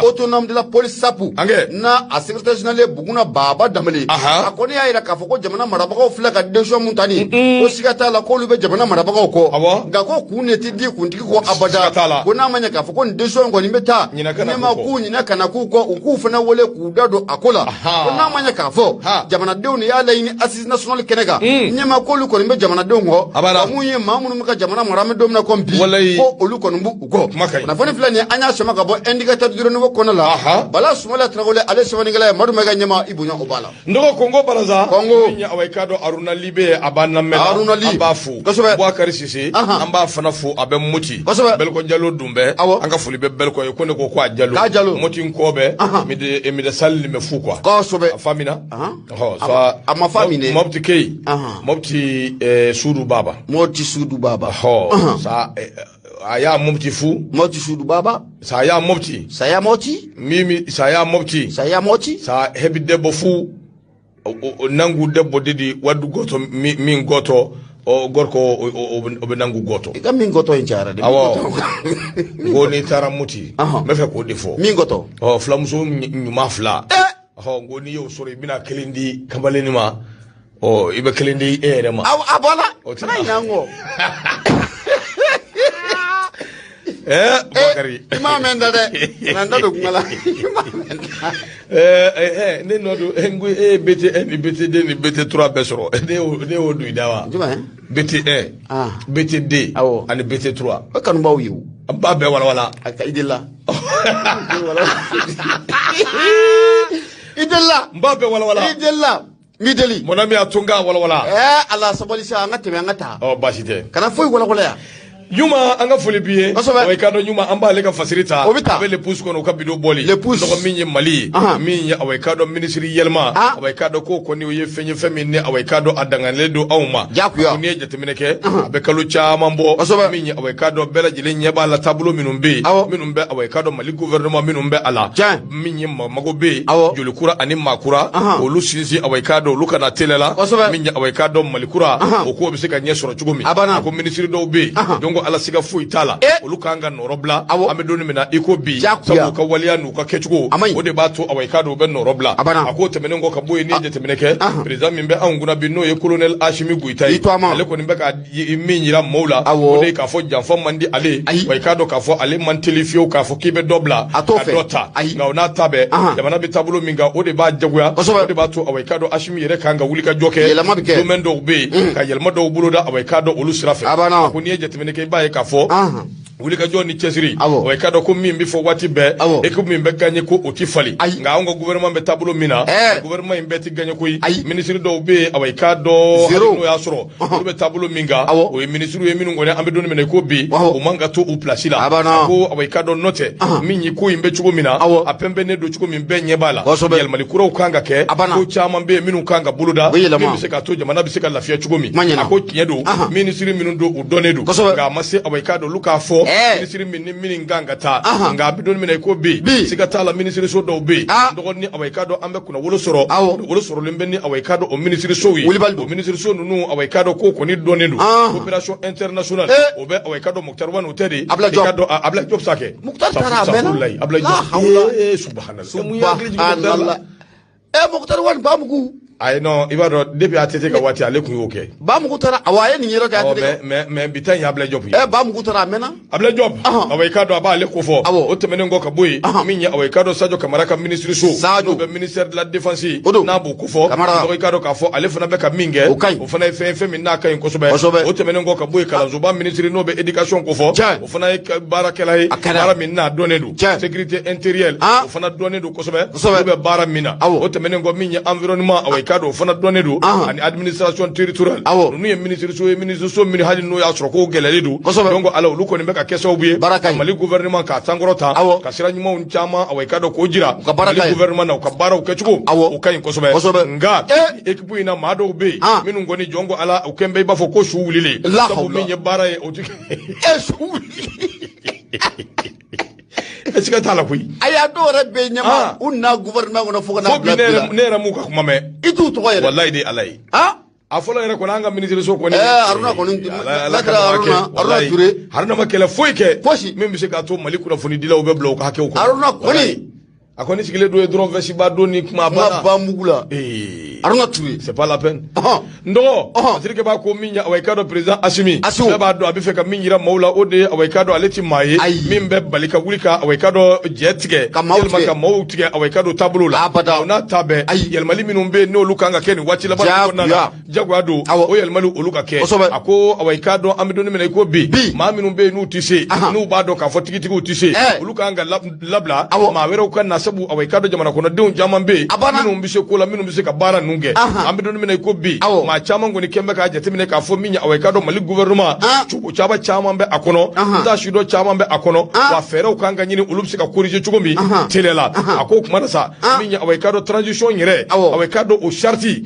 autonome de la police SAPU, n'a a secrétaire général ye Buguna Baba Danbele, a kɔni y'a yira k'a fɔ ko jamana marabagaw filɛ ka décision mun ta nin, ko siga t'a la k'olu bɛ jamana marabagaw kɔ, nka ko kun de tɛ di kuntigi kɔ abada, ko n'a ma ɲɛ k'a fɔ ko nin décision kɔni bɛ taa, ɲɛmaa k'u ɲinɛ ka na k'u kɔ, u k'u fana wele k'u da don a ko la, ko n'a ma ɲɛ k'a fɔ jamanadenw de y'a laɲini assise nationale kɛnɛ kan, ɲɛmaa k'olu kɔni bɛ jamanadenw kɔ, wa mun ye maa minnu bɛ ka jamana mara an bɛ don min na komi bi, ko olu kɔni b'u kɔ. Kunnafoni filɛ nin ye an y'a sama ka bɔ indicateur du renouveau kɔnɔ la, Bala Sumayila Tarawele ale sɛbɛnnikɛla ye, Madu Mayiga ɲɛmaa i bonya o b'a la. N dɔgɔ Kongo Baraza, min ye awa i k'a dɔn Aruna Libe a b'an lamɛn, an b'a fo, Bubakari Sise an b'a fana fo, a bɛ Moti, Baliko Jalo Dunbɛ, an ka foli bɛ Baliko ye, ko ne ko ko a Jalo, Moti nkɔbɛ mi de sali nin bɛ fu quoi. A faamina? A ma faamu. Mopti Keyi, Mopti Sudu Baba, Mopti Sudu Baba, sa a y'a Mopti fu, Mopti Sudu Baba, sa y'a Mopti, sa y'a Mopti, mimi sa y'a Mopti, sa y'a Mopti, sa hebi debbo fu nangu debbo didi waddu goto min goto o gorko o bɛ nangu goto. I ka min goto in cayara dɛ. Awɔ, ko n'i taara Moti, n bɛ fɛ k'o de fɔ. Min goto. Ɔ filamuso ɲuman fila. Ɔ n ko n'i y'o sɔrɔ i bɛna kelen di kamalennin ma, ɔ i bɛ kelen di e yɛrɛ ma. Awɔ, a bɔra. Kana ɲinɛ an kɔ. Bakari i m'a mɛn da dɛ na n da don kuma la i m'a mɛn da. Ne nɔ don n ko e ye BT1 ni BT2 ni BT3 bɛɛ sɔrɔ ne y'o don i da wa. Jumɛn? BT1 BT2 ani BT3. O kanubaw ye o. An b'a bɛɛ walawala. A ka i delila. I delila. N b'a bɛɛ walawala. I delila. N b'i deli. Mon ami a to n k'a walawala. Ala sabali sa an ka tɛmɛ an ka taa. Ɔ baasi tɛ. Kana foyi walawala yan. Ɲuma an ka foli b'i ye. Kosɛbɛ. I k'a dɔn Ɲuma an b'ale ka fasiri ta. O bɛ ta. A bɛ Le Pouce kɔnɔ u ka bidon bɔli. Le Pouce. Nɔgɔ min ye Mali ye. Min ye awa i k'a dɔn minisiri yɛlɛma. Awa i k'a dɔn k'o kɔni o ye fɛn ye fɛn min ni awa i k'a dɔn a danganilen don anw ma. Jagoya. Ko n'i ye jateminɛ kɛ. A bɛ kalo caman bɔ. Kosɛbɛ. Min ye awa i k'a dɔn bɛɛ lajɛlen ɲɛ b'a la taabolo minnu bɛ yen. Awɔ. Minnu bɛ awa i k'a dɔn Mali gouvernement minnu bɛ a la. Tiɲɛ. Min ye mago bɛ yen. Awɔ. Joli kura ani maa kura. Olu sinsin awa i k'a dɔn olu kana teliya la. Kosɛbɛ. Min ye awa i k'a dɔn Mali kura. O ko bɛ se ka ɲɛ sɔrɔ cogo min. A banna. A ko minisiri dɔw bɛ yen. Donc ala siga foyi t'a la olu k'an ka nɔrɔ bila an bɛ don min na i ko bi sabu u ka waleya n'u ka kɛcogo o de b'a to awa i k'a dɔn u bɛ nɔrɔ bila a k'o tɛmɛnen kɔ ka bɔ yen n'i ye jateminɛ kɛ président min bɛ anw kunna bi n'o ye colonel Assimi Goïta ye ale kɔni bɛ ka min yira maaw la o de ye k'a fɔ janfa man di ale wa i k'a dɔn k'a fɔ ale man teli fiyewu k'a fɔ k'i bɛ dɔ bila ka dɔ ta nka o n'a ta bɛɛ jamana bɛ taabolo min kan o de b'a jagoya o de b'a to awa i k'a dɔn Assimi yɛrɛ kan ka wuli ka jɔ kɛ domaine dɔw bɛ yen ka yɛlɛma dɔw boloda awa i k'a dɔn olu sira fɛ a ko n'i ye jateminɛ kɛ i b'a ye k'a fɔ wulikajɔ ni cɛsiri wa i k'a dɔn ko min bɛ fɔ waati bɛɛ équipe min bɛ gagner ko o tɛ falen nka anw ka gouvernement bɛ taabolo min na gouvernement in bɛɛ tɛ gagner koyi minisiri dɔw bɛ yen awa i k'a dɔn hali n'o y'a sɔrɔ olu bɛ taabolo min kan o ye minisiriw ye minnu kɔni an bɛ don min na i ko bi u man ka to u place la a ko awa i k'a dɔn n'o tɛ min ye ko in bɛ cogo min na a pɛnpɛnnen don cogo min bɛɛ ɲɛ b'a la yɛlɛmali kuraw kan ka kɛ ko caman bɛ yen minnu kan ka boloda min bɛ se k'a to jamana bɛ se ka lafiya cogo min a ko tiɲɛ don minisiri minnu don u dɔnnen don nka a ma se awa i k'a dɔn olu k'a fɔ minisiri min ni min kan ka taa nka a bɛ don min na i ko bi siga t'a la minisiriso dɔw bɛ yen dɔgɔnin awa i k'a dɔn an bɛ kunnawolo sɔrɔ wolo sɔrɔlen bɛ ni awa i k'a dɔn o minisirisow ye o minisiriso ninnu awa i k'a dɔn k'o kɔni dɔnnen don coopération internationale o bɛ awa i k'a dɔn Moctar Ouane o tɛ de Abdoulaye Diop i k'a dɔn Abdoulaye Diop sa kɛ Moctar taara a mɛnna Abdoulaye Diop subhanallah Moctar Ouane Bamugu ayi non i b'a dɔn depuis ATT ka waati ale tun y'o kɛ Bamugu taara awɔ a ye nin yɔrɔ kɛ ATT mais bi ta in ye Abdoulaye Diop ye Bamugu taara a mɛnna Abdoulaye Diop awa i k'a dɔn a b'ale ko fɔ o tɛmɛnen kɔ ka bɔ yen min ye awa i k'a dɔn Sadio Camara ka minisiriso n'o bɛ ministère de la défense n'a b'o ko fɔ i k'a dɔn k'a fɔ ale fana bɛ ka min kɛ o fana ye fɛn min n'a ka ɲi kosɛbɛ o tɛmɛnen kɔ ka bɔ yen kalansoba minisiri n'o bɛ éducation ko fɔ o fana ye baarakɛla ye baara min n'a dɔnnen don sécurité intérieure o fana dɔnnen don kosɛbɛ olu bɛ baara min na o tɛmɛnen kɔ min ye environnement awa i k'a dɔn o fana dɔnnen don ani administration territoriale ninnu ye minisiriso ye minisiriso min hali n'o y'a sɔrɔ k'o gɛlɛyalen don donc ala olu kɔni bɛ ka kɛ sababu ye Mali gouvernement k'a sankɔrɔ ta ka sira ɲumanw caman awa i k'a dɔn k'o jira Mali gouvernement na u ka baaraw kɛcogo o ka ɲi kosɛbɛ nka équipe in na maa dɔw bɛ yen minnu kɔni jɔn ko ala u kɛn bɛ i b'a fɔ ko su wulilen sabu min ye baara ye o ti su wulilen siga t'a la koyi. Ayi a dɔw yɛrɛ bɛ yen ɲɛma u na gouvernement kɔnɔ fo ka n'a bila bi la. Ne yɛrɛ m'u ka kuma mɛn. I t'u tɔgɔ yɛrɛ. Walayi de Ala ye. A fɔlɔ yɛrɛ kɔni an ka minisiriso kɔni. Haruna kɔni Haruna Ture. Haruna ma kɛlɛ foyi kɛ. Fosi. Min bɛ se k'a to Mali kunnafonidilaw bɛ bila u ka hakɛw kɔnɔ. Haruna kɔni. A kɔni sigilen don ye dɔrɔn vɛsiba don ni kuma banna. Kuma ba mugu la. Haruna Ture. C'est pas la peine. N dɔgɔ. Patrick b'a ko min ye awa i k'a dɔn président Assimi. Assimi. Bɛɛ b'a dɔn a bɛ fɛ ka min yira maaw la o de ye awa i k'a dɔn ale ti maa ye. Ayi. Min bɛ bali ka wuli ka awa i k'a dɔn jɛ tigɛ. Ka maaw tigɛ. Ka maaw tigɛ awa i k'a dɔn taabolo la. Abada. O n'a ta bɛɛ. Ayi. Yɛlɛmali minnu bɛ yen n'olu kan ka kɛ nin waati laban kɔnɔna na. Jagoya don. O yɛlɛmali olu ka kɛ. Kosɛbɛ. A ko awa i k'a dɔn an bɛ don min na i ko bi. Bi. Maa minnu bɛ yen n'u tɛ se. N'u b'a dɔn k'a fɔ tigitigiw tɛ se. Olu kan ka labila. Maa wɛrɛw ka na sabu awa i k'a dɔn jamana kɔnɔdenw caman bɛ yen. Minnu bɛ se ko la minnu bɛ se ka baara ninnu kɛ. An bɛ don min na i ko bi. Maa caman kɔni kɛn bɛ k'a jateminɛ k'a fɔ min ye awa i k'a dɔn Mali gouvernement cogo caman bɛ a kɔnɔ. N t'a si dɔn caman bɛ a kɔnɔ. Wa fɛɛrɛw kan ka ɲini olu bɛ se ka corriger cogo min teliya la. A ko o kuma na sa min ye awa i k'a dɔn transition yɛrɛ. Awa i k'a dɔn o charte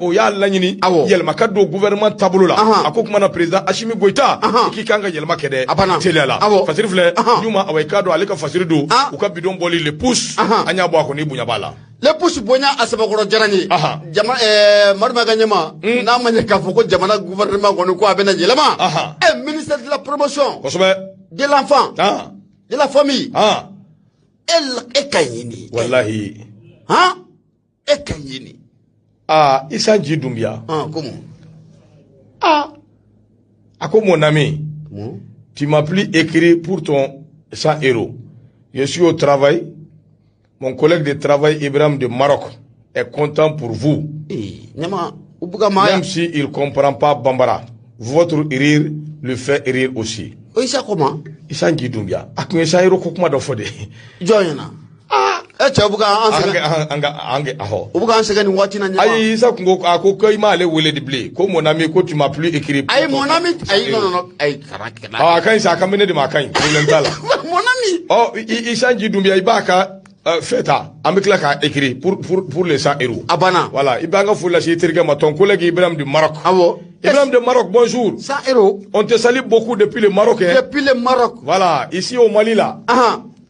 o y'a laɲini. Yɛlɛma ka don gouvernement taabolo la. A ko kuma na président Assimi Goïta. I k'i kan ka yɛlɛma kɛ dɛ. Teliya la. Fasiri filɛ Ɲuma awa i k'a dɔn ale ka fasiri don. U ka bidon bɔli Le Pouce. An y'a bɔ a kɔni bonya b'a la. Le Pouce bonya a sabakɔrɔ diyara n ye. Jama Madu ka ɲɛma n'a ma ɲɛ k'a fɔ ko jamana gouvernement kɔni ko a bɛna yɛlɛma. Ministère de la promotion. Kosɛbɛ. De l'enfant. De la famille. E ka ɲini. Walahi. E ka ɲini. Issa Dji Doumbia. Comment? A ko mon ami. Tu m'as plus écrit pour ton 100 euros. Je suis au travail. Mon collègue de travail Ibrahim de Maroc est content pour vous. Ɲama, u bɛ ka maa Même s'il ne comprend pas Bambara, votre rire le fait rire aussi. O Isa comment? Issa Nji Doumbia. A kun ye 100 euros ko kuma dɔ fɔ de. Jɔn ɲɛna? E cɛ, u bɛ ka an sɛgɛn. An ka an ka ahɔ. U bɛ k'an sɛgɛn nin waati in na, ɲama. Ayi, Isa kun ko, a ko ko i m'ale wele de bilen, ko mon ami, ko tu m'as plus écrit. Ayi, mon ami, ayi, non, non, non, ayi, kana kana. Ah, a ka ɲi sa, a ka bɛ ne de ma, a ka ɲi, problème t'a la. Mon ami. Ɔ, Issa Nji Doumbia, i b'a ka fɛ ta, an bɛ tila k'a écrit pour les 100 euros. A banna. Voilà, i b'an ka foli lase i terikɛ ma, ton collègue Ibrahim du Maroc. Awɔ. Ibrahim de Maroc, bonjour. 100 euros. On te salue beaucoup depuis le Maroc, hein. Depuis le Maroc. Voilà, ici au Mali là.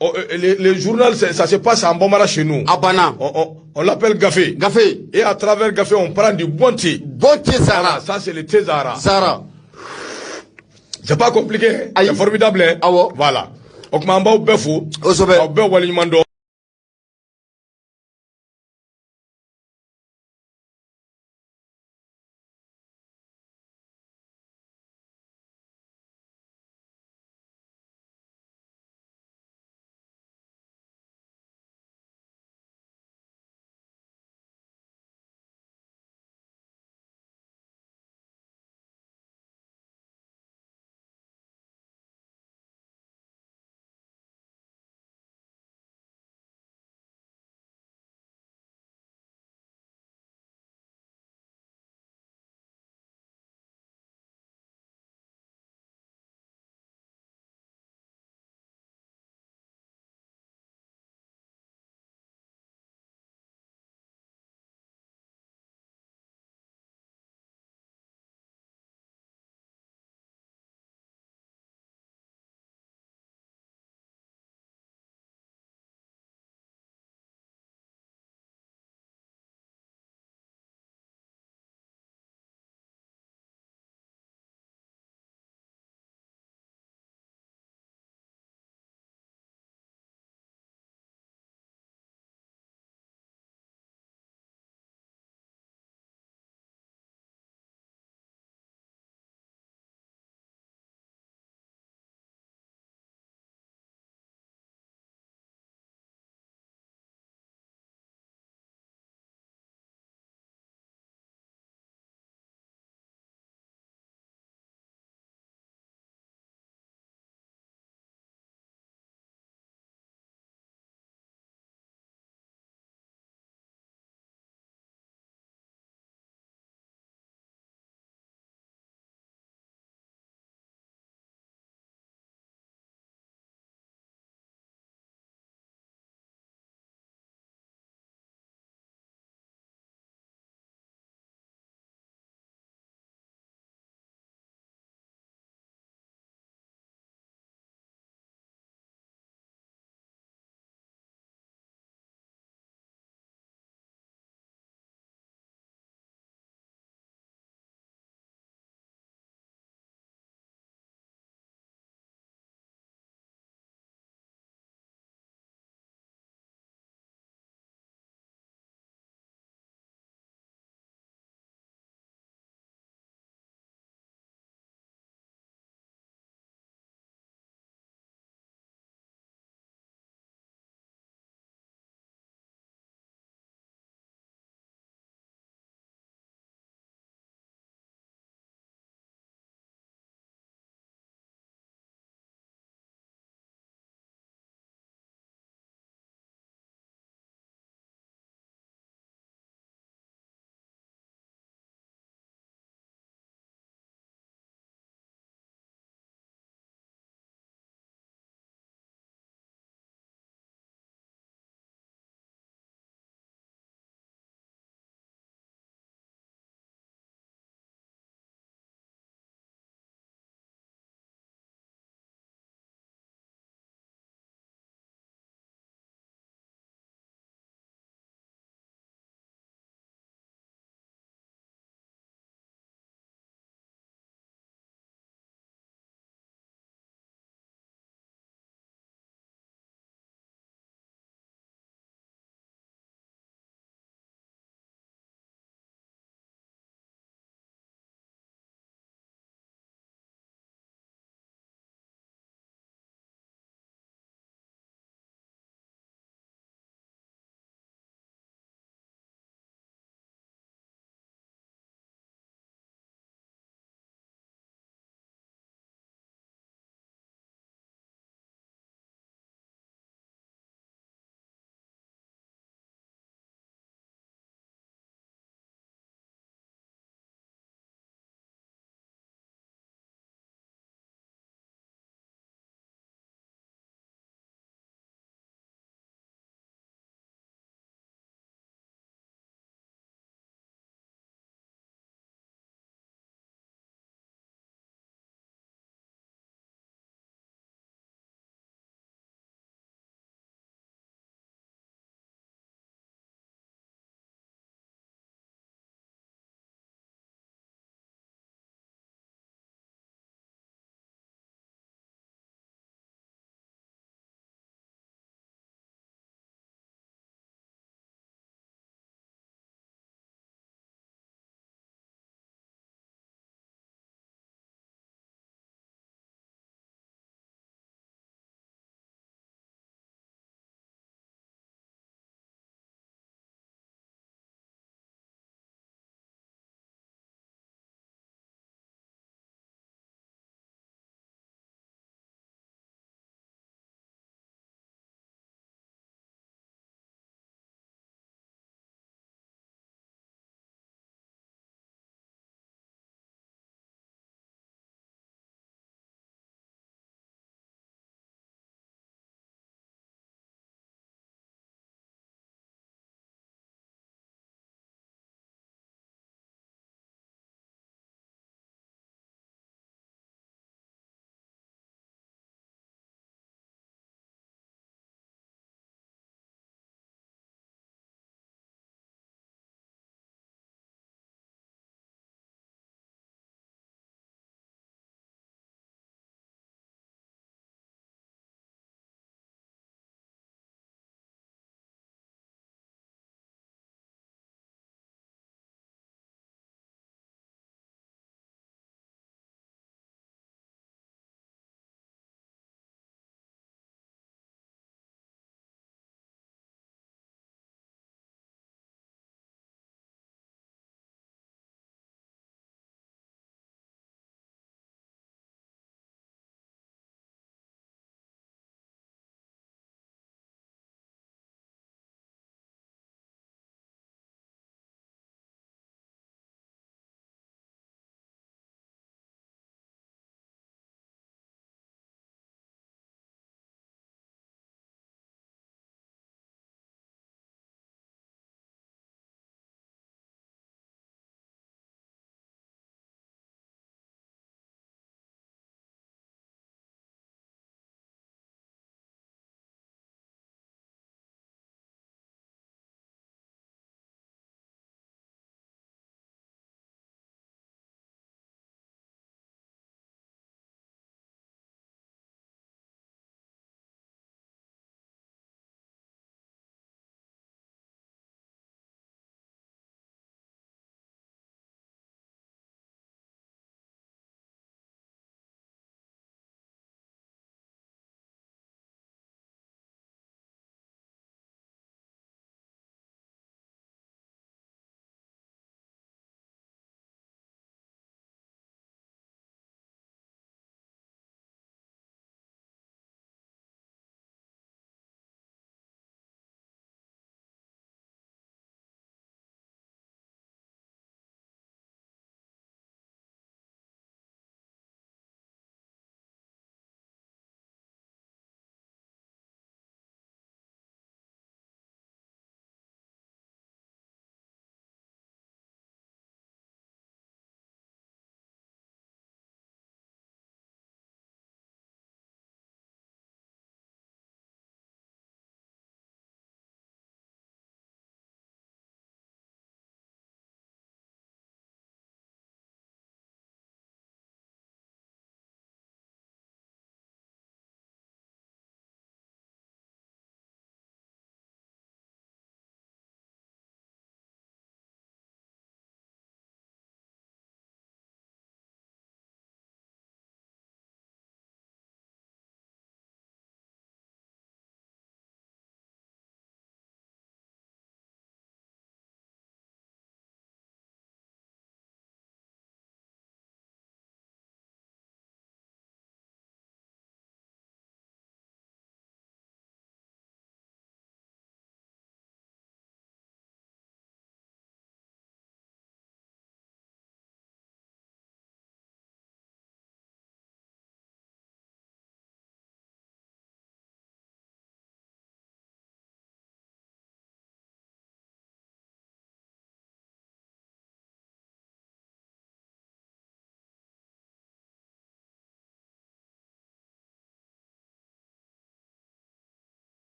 Oh, les journaux, ça se passe en Bambara chez nous. A banna. On l'appelle Gafé. Gafé. Et à travers Gafé, on prend du bon thé. Bon thé Zara. Voilà, ça c'est le thé Zara. Zara. C'est pas compliqué, hein? C'est formidable, hein? Awɔ. Voilà. O tuma an b'aw bɛɛ fo. Kosɛbɛ. Aw bɛɛ waleɲuman dɔn.